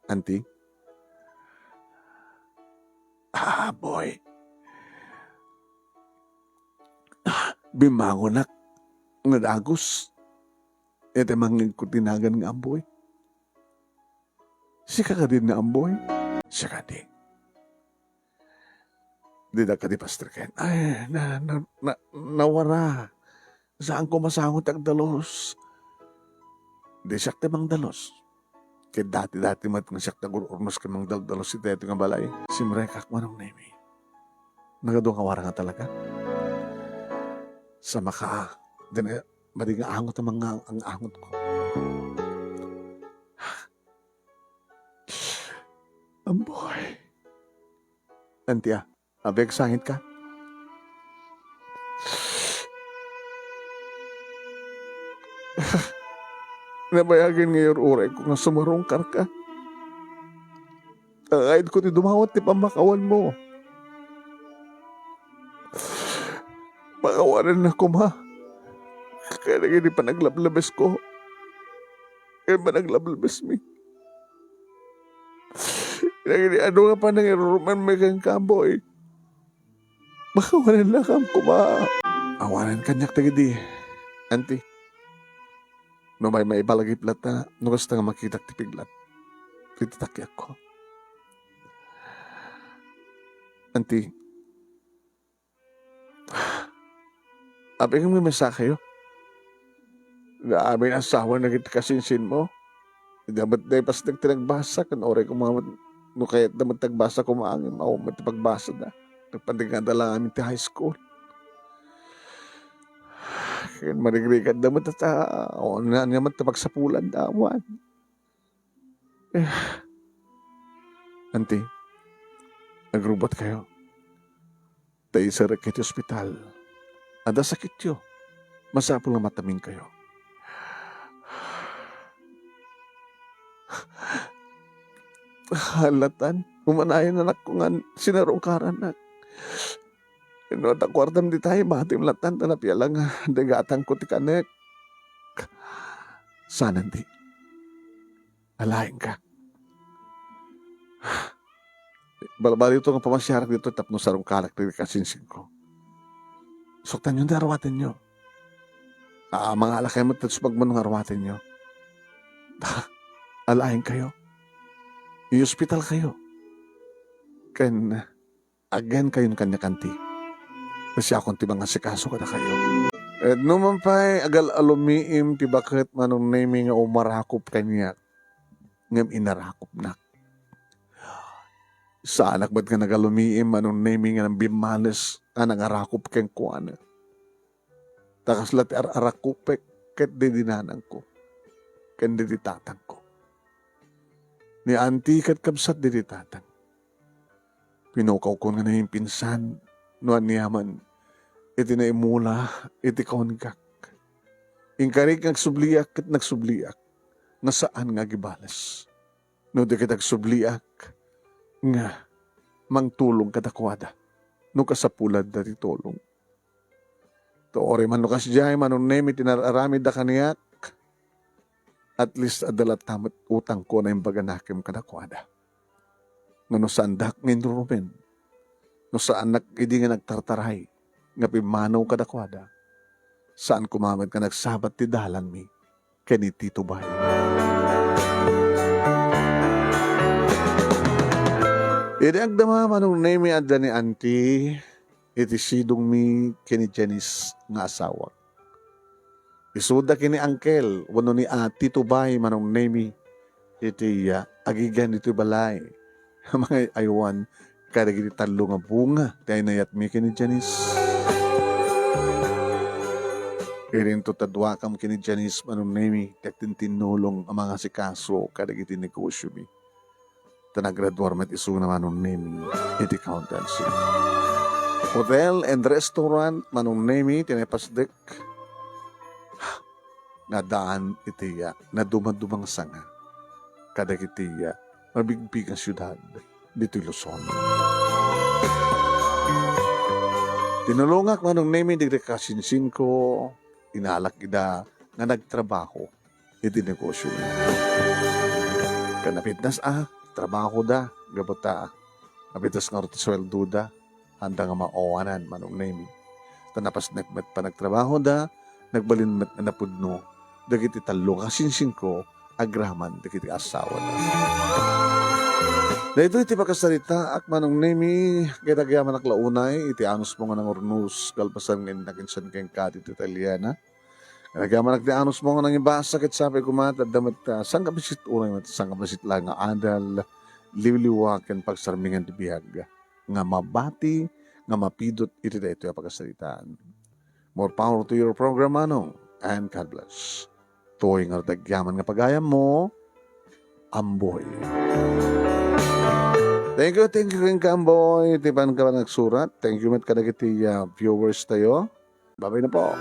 Auntie? Ah, boy. Ah, bimmangonak nga dagus. Iti mangngegko ti nagan nga Amboy. Sika kadi ni Amboy? Siak kadi. Dida kadi, Pastor Ken. Ay, na, na, na, nawara. Saanko masango ti agdalus. Di siak ti mangdalus. Ket dati-dati met nga siak ti agur-urnos ken mangdaldalus iti daytoy nga balay. Simrekak, Manong Nemi. Nagadu nga awara nga talaga. Sa maka, din, eh, madi nga angot ang mga ang angotko. Amboy. Auntie, ah. Abeg, sangit ka? Nabayagen nga iyur-urayko nga sumarungkarka. Aayatko ti dumawat ti pammakawanmo. Pakawanennak koma kadagiti panaglablabesko ken panaglablabesmi. Dagiti adu nga panangirurumanmi kenka, Amboy. Makawanennakam koma. Awanen kaniak dagidi, Auntie. No may maibalagip latta, no kasta nga makitak ti piglat iti takiakko. Auntie, apay nga mimisa kayo? Nga amin asawa dagiti kasinsinmo? Ida met dayta pasnek ti nagbasa, ken uray koma met no kayatda met ti agbasa koma ngem awan met ti pagbasada. Nagpadingada lang amin ti high school. Ken marigrigatda met ta, o, ania, ania met ta pagsapulanda, awan. Eh, anti, agrubot kayo. Ta iserrek iti ospital. Adda sakityo. Masapul nga mataminkayo. Halatan, umanayon anakko nga sinarungkarannak. No adda kuartam dita, ibatim latan, ta napiala nga degatangko ti kanek. Saan, anti. Alaenka. Balbaliwto nga pamasiarak ditoy tapno sarungkarak dagiti kasinsinko. Suktanyo ti arwatenyo. A, mangalakayo met ta sumagmamano nga arwatenyo. Ta, alaenkayo. Iospitalkayo. Ken, agenkayon kaniak, anti. Ta siakon ti mangasikaso kadakayo. Ket no man pay, agal-alumiim ti baket, Manong Nemi, nga umarakop kaniak, ngem inarakopnak. Saanak met nga nagalumiim, Manong Nemi, nga bimmales a nangarakop kenkuana. Ta kasla ti ar-arakopek ket didi nanangko, ken didi tatangko. Ni anti ket kabsat didi tatang. Pinukawkon nga naminpinsan no aniaman iti naimula iti kaungak. Inkarik nga agsubliak ket nagsubliak nga saan nga agibales. No di ket agsubliak nga mangtulong kadakuada no kasapulanda ti tulong. Ta uray man no kasdiay, Manong Nemi, ti nar-aramidda kaniak, at least adda latta met utangko a naimbag a nakem kadakuada. Ngem no saandak nga inrurumen, no saannak idi nga nagtartaray nga pimmanaw kadakuada, saan koma met nga nagsabat ti dalanmi ken ni Tito Bay. Idi agdama, Manong Nemi, adda ni Auntie iti sidongmi ken ni Janice nga asawak. Isuda ken ni Uncle wenno ni Ate Tubay, Manong Nemi, iti, ah, agigan ditoy balay. Mangay-aywan kadagiti tallo nga bunga ti aynayatmi ken ni Janice. Idinto ta duakam ken ni Janice, Manong Nemi, ti agtintinnulong a mangasikaso kadagiti negosiomi. Ta nagraduar met isuna, Manong Nemi, iti accountancy. Hotel and restaurant, Manong Nemi, ti naipasdek nga addaan iti, ah, nadumaduma nga sanga kadagiti, ah, mabigbig nga siudad ditoy Luzon. Tinulongak, Manong Nemi, dagiti kasinsinko, inalak ida nga nagtrabaho iti negosio. Ken napitnas a trabahoda, gapu ta napitnas ngarud ti sueldoda, haanda nga maawanan, Manong Nemi. Ta napasnek met panagtrabahoda, nagbalin met a napudno dagiti tallo nga kasinsinko agraman dagiti asawada. Daytoy ti pakasaritaak, Manong Nemi, ket agyamanak la unay iti anusmo nga nangurnos kalpasan nga innak insan kenka ditoy Italiana. Ken agyamanak ti anusmo nga nangibasa ket sapay koma ta adda met, ah, sangkabisit, uray met sangkabisit laeng nga adal, liwliwa ken pagsarmingan ti biag nga mabati nga mapidut iti daytoy a pakasaritaan. More power to your program, Manong, and God bless. Toy nga agyaman nga pagayammo, Amboy. Thank you, thank you kenka, Amboy, ti panka panagsurat. Thank you met kadagiti, ah, viewers tayo. Babay na po.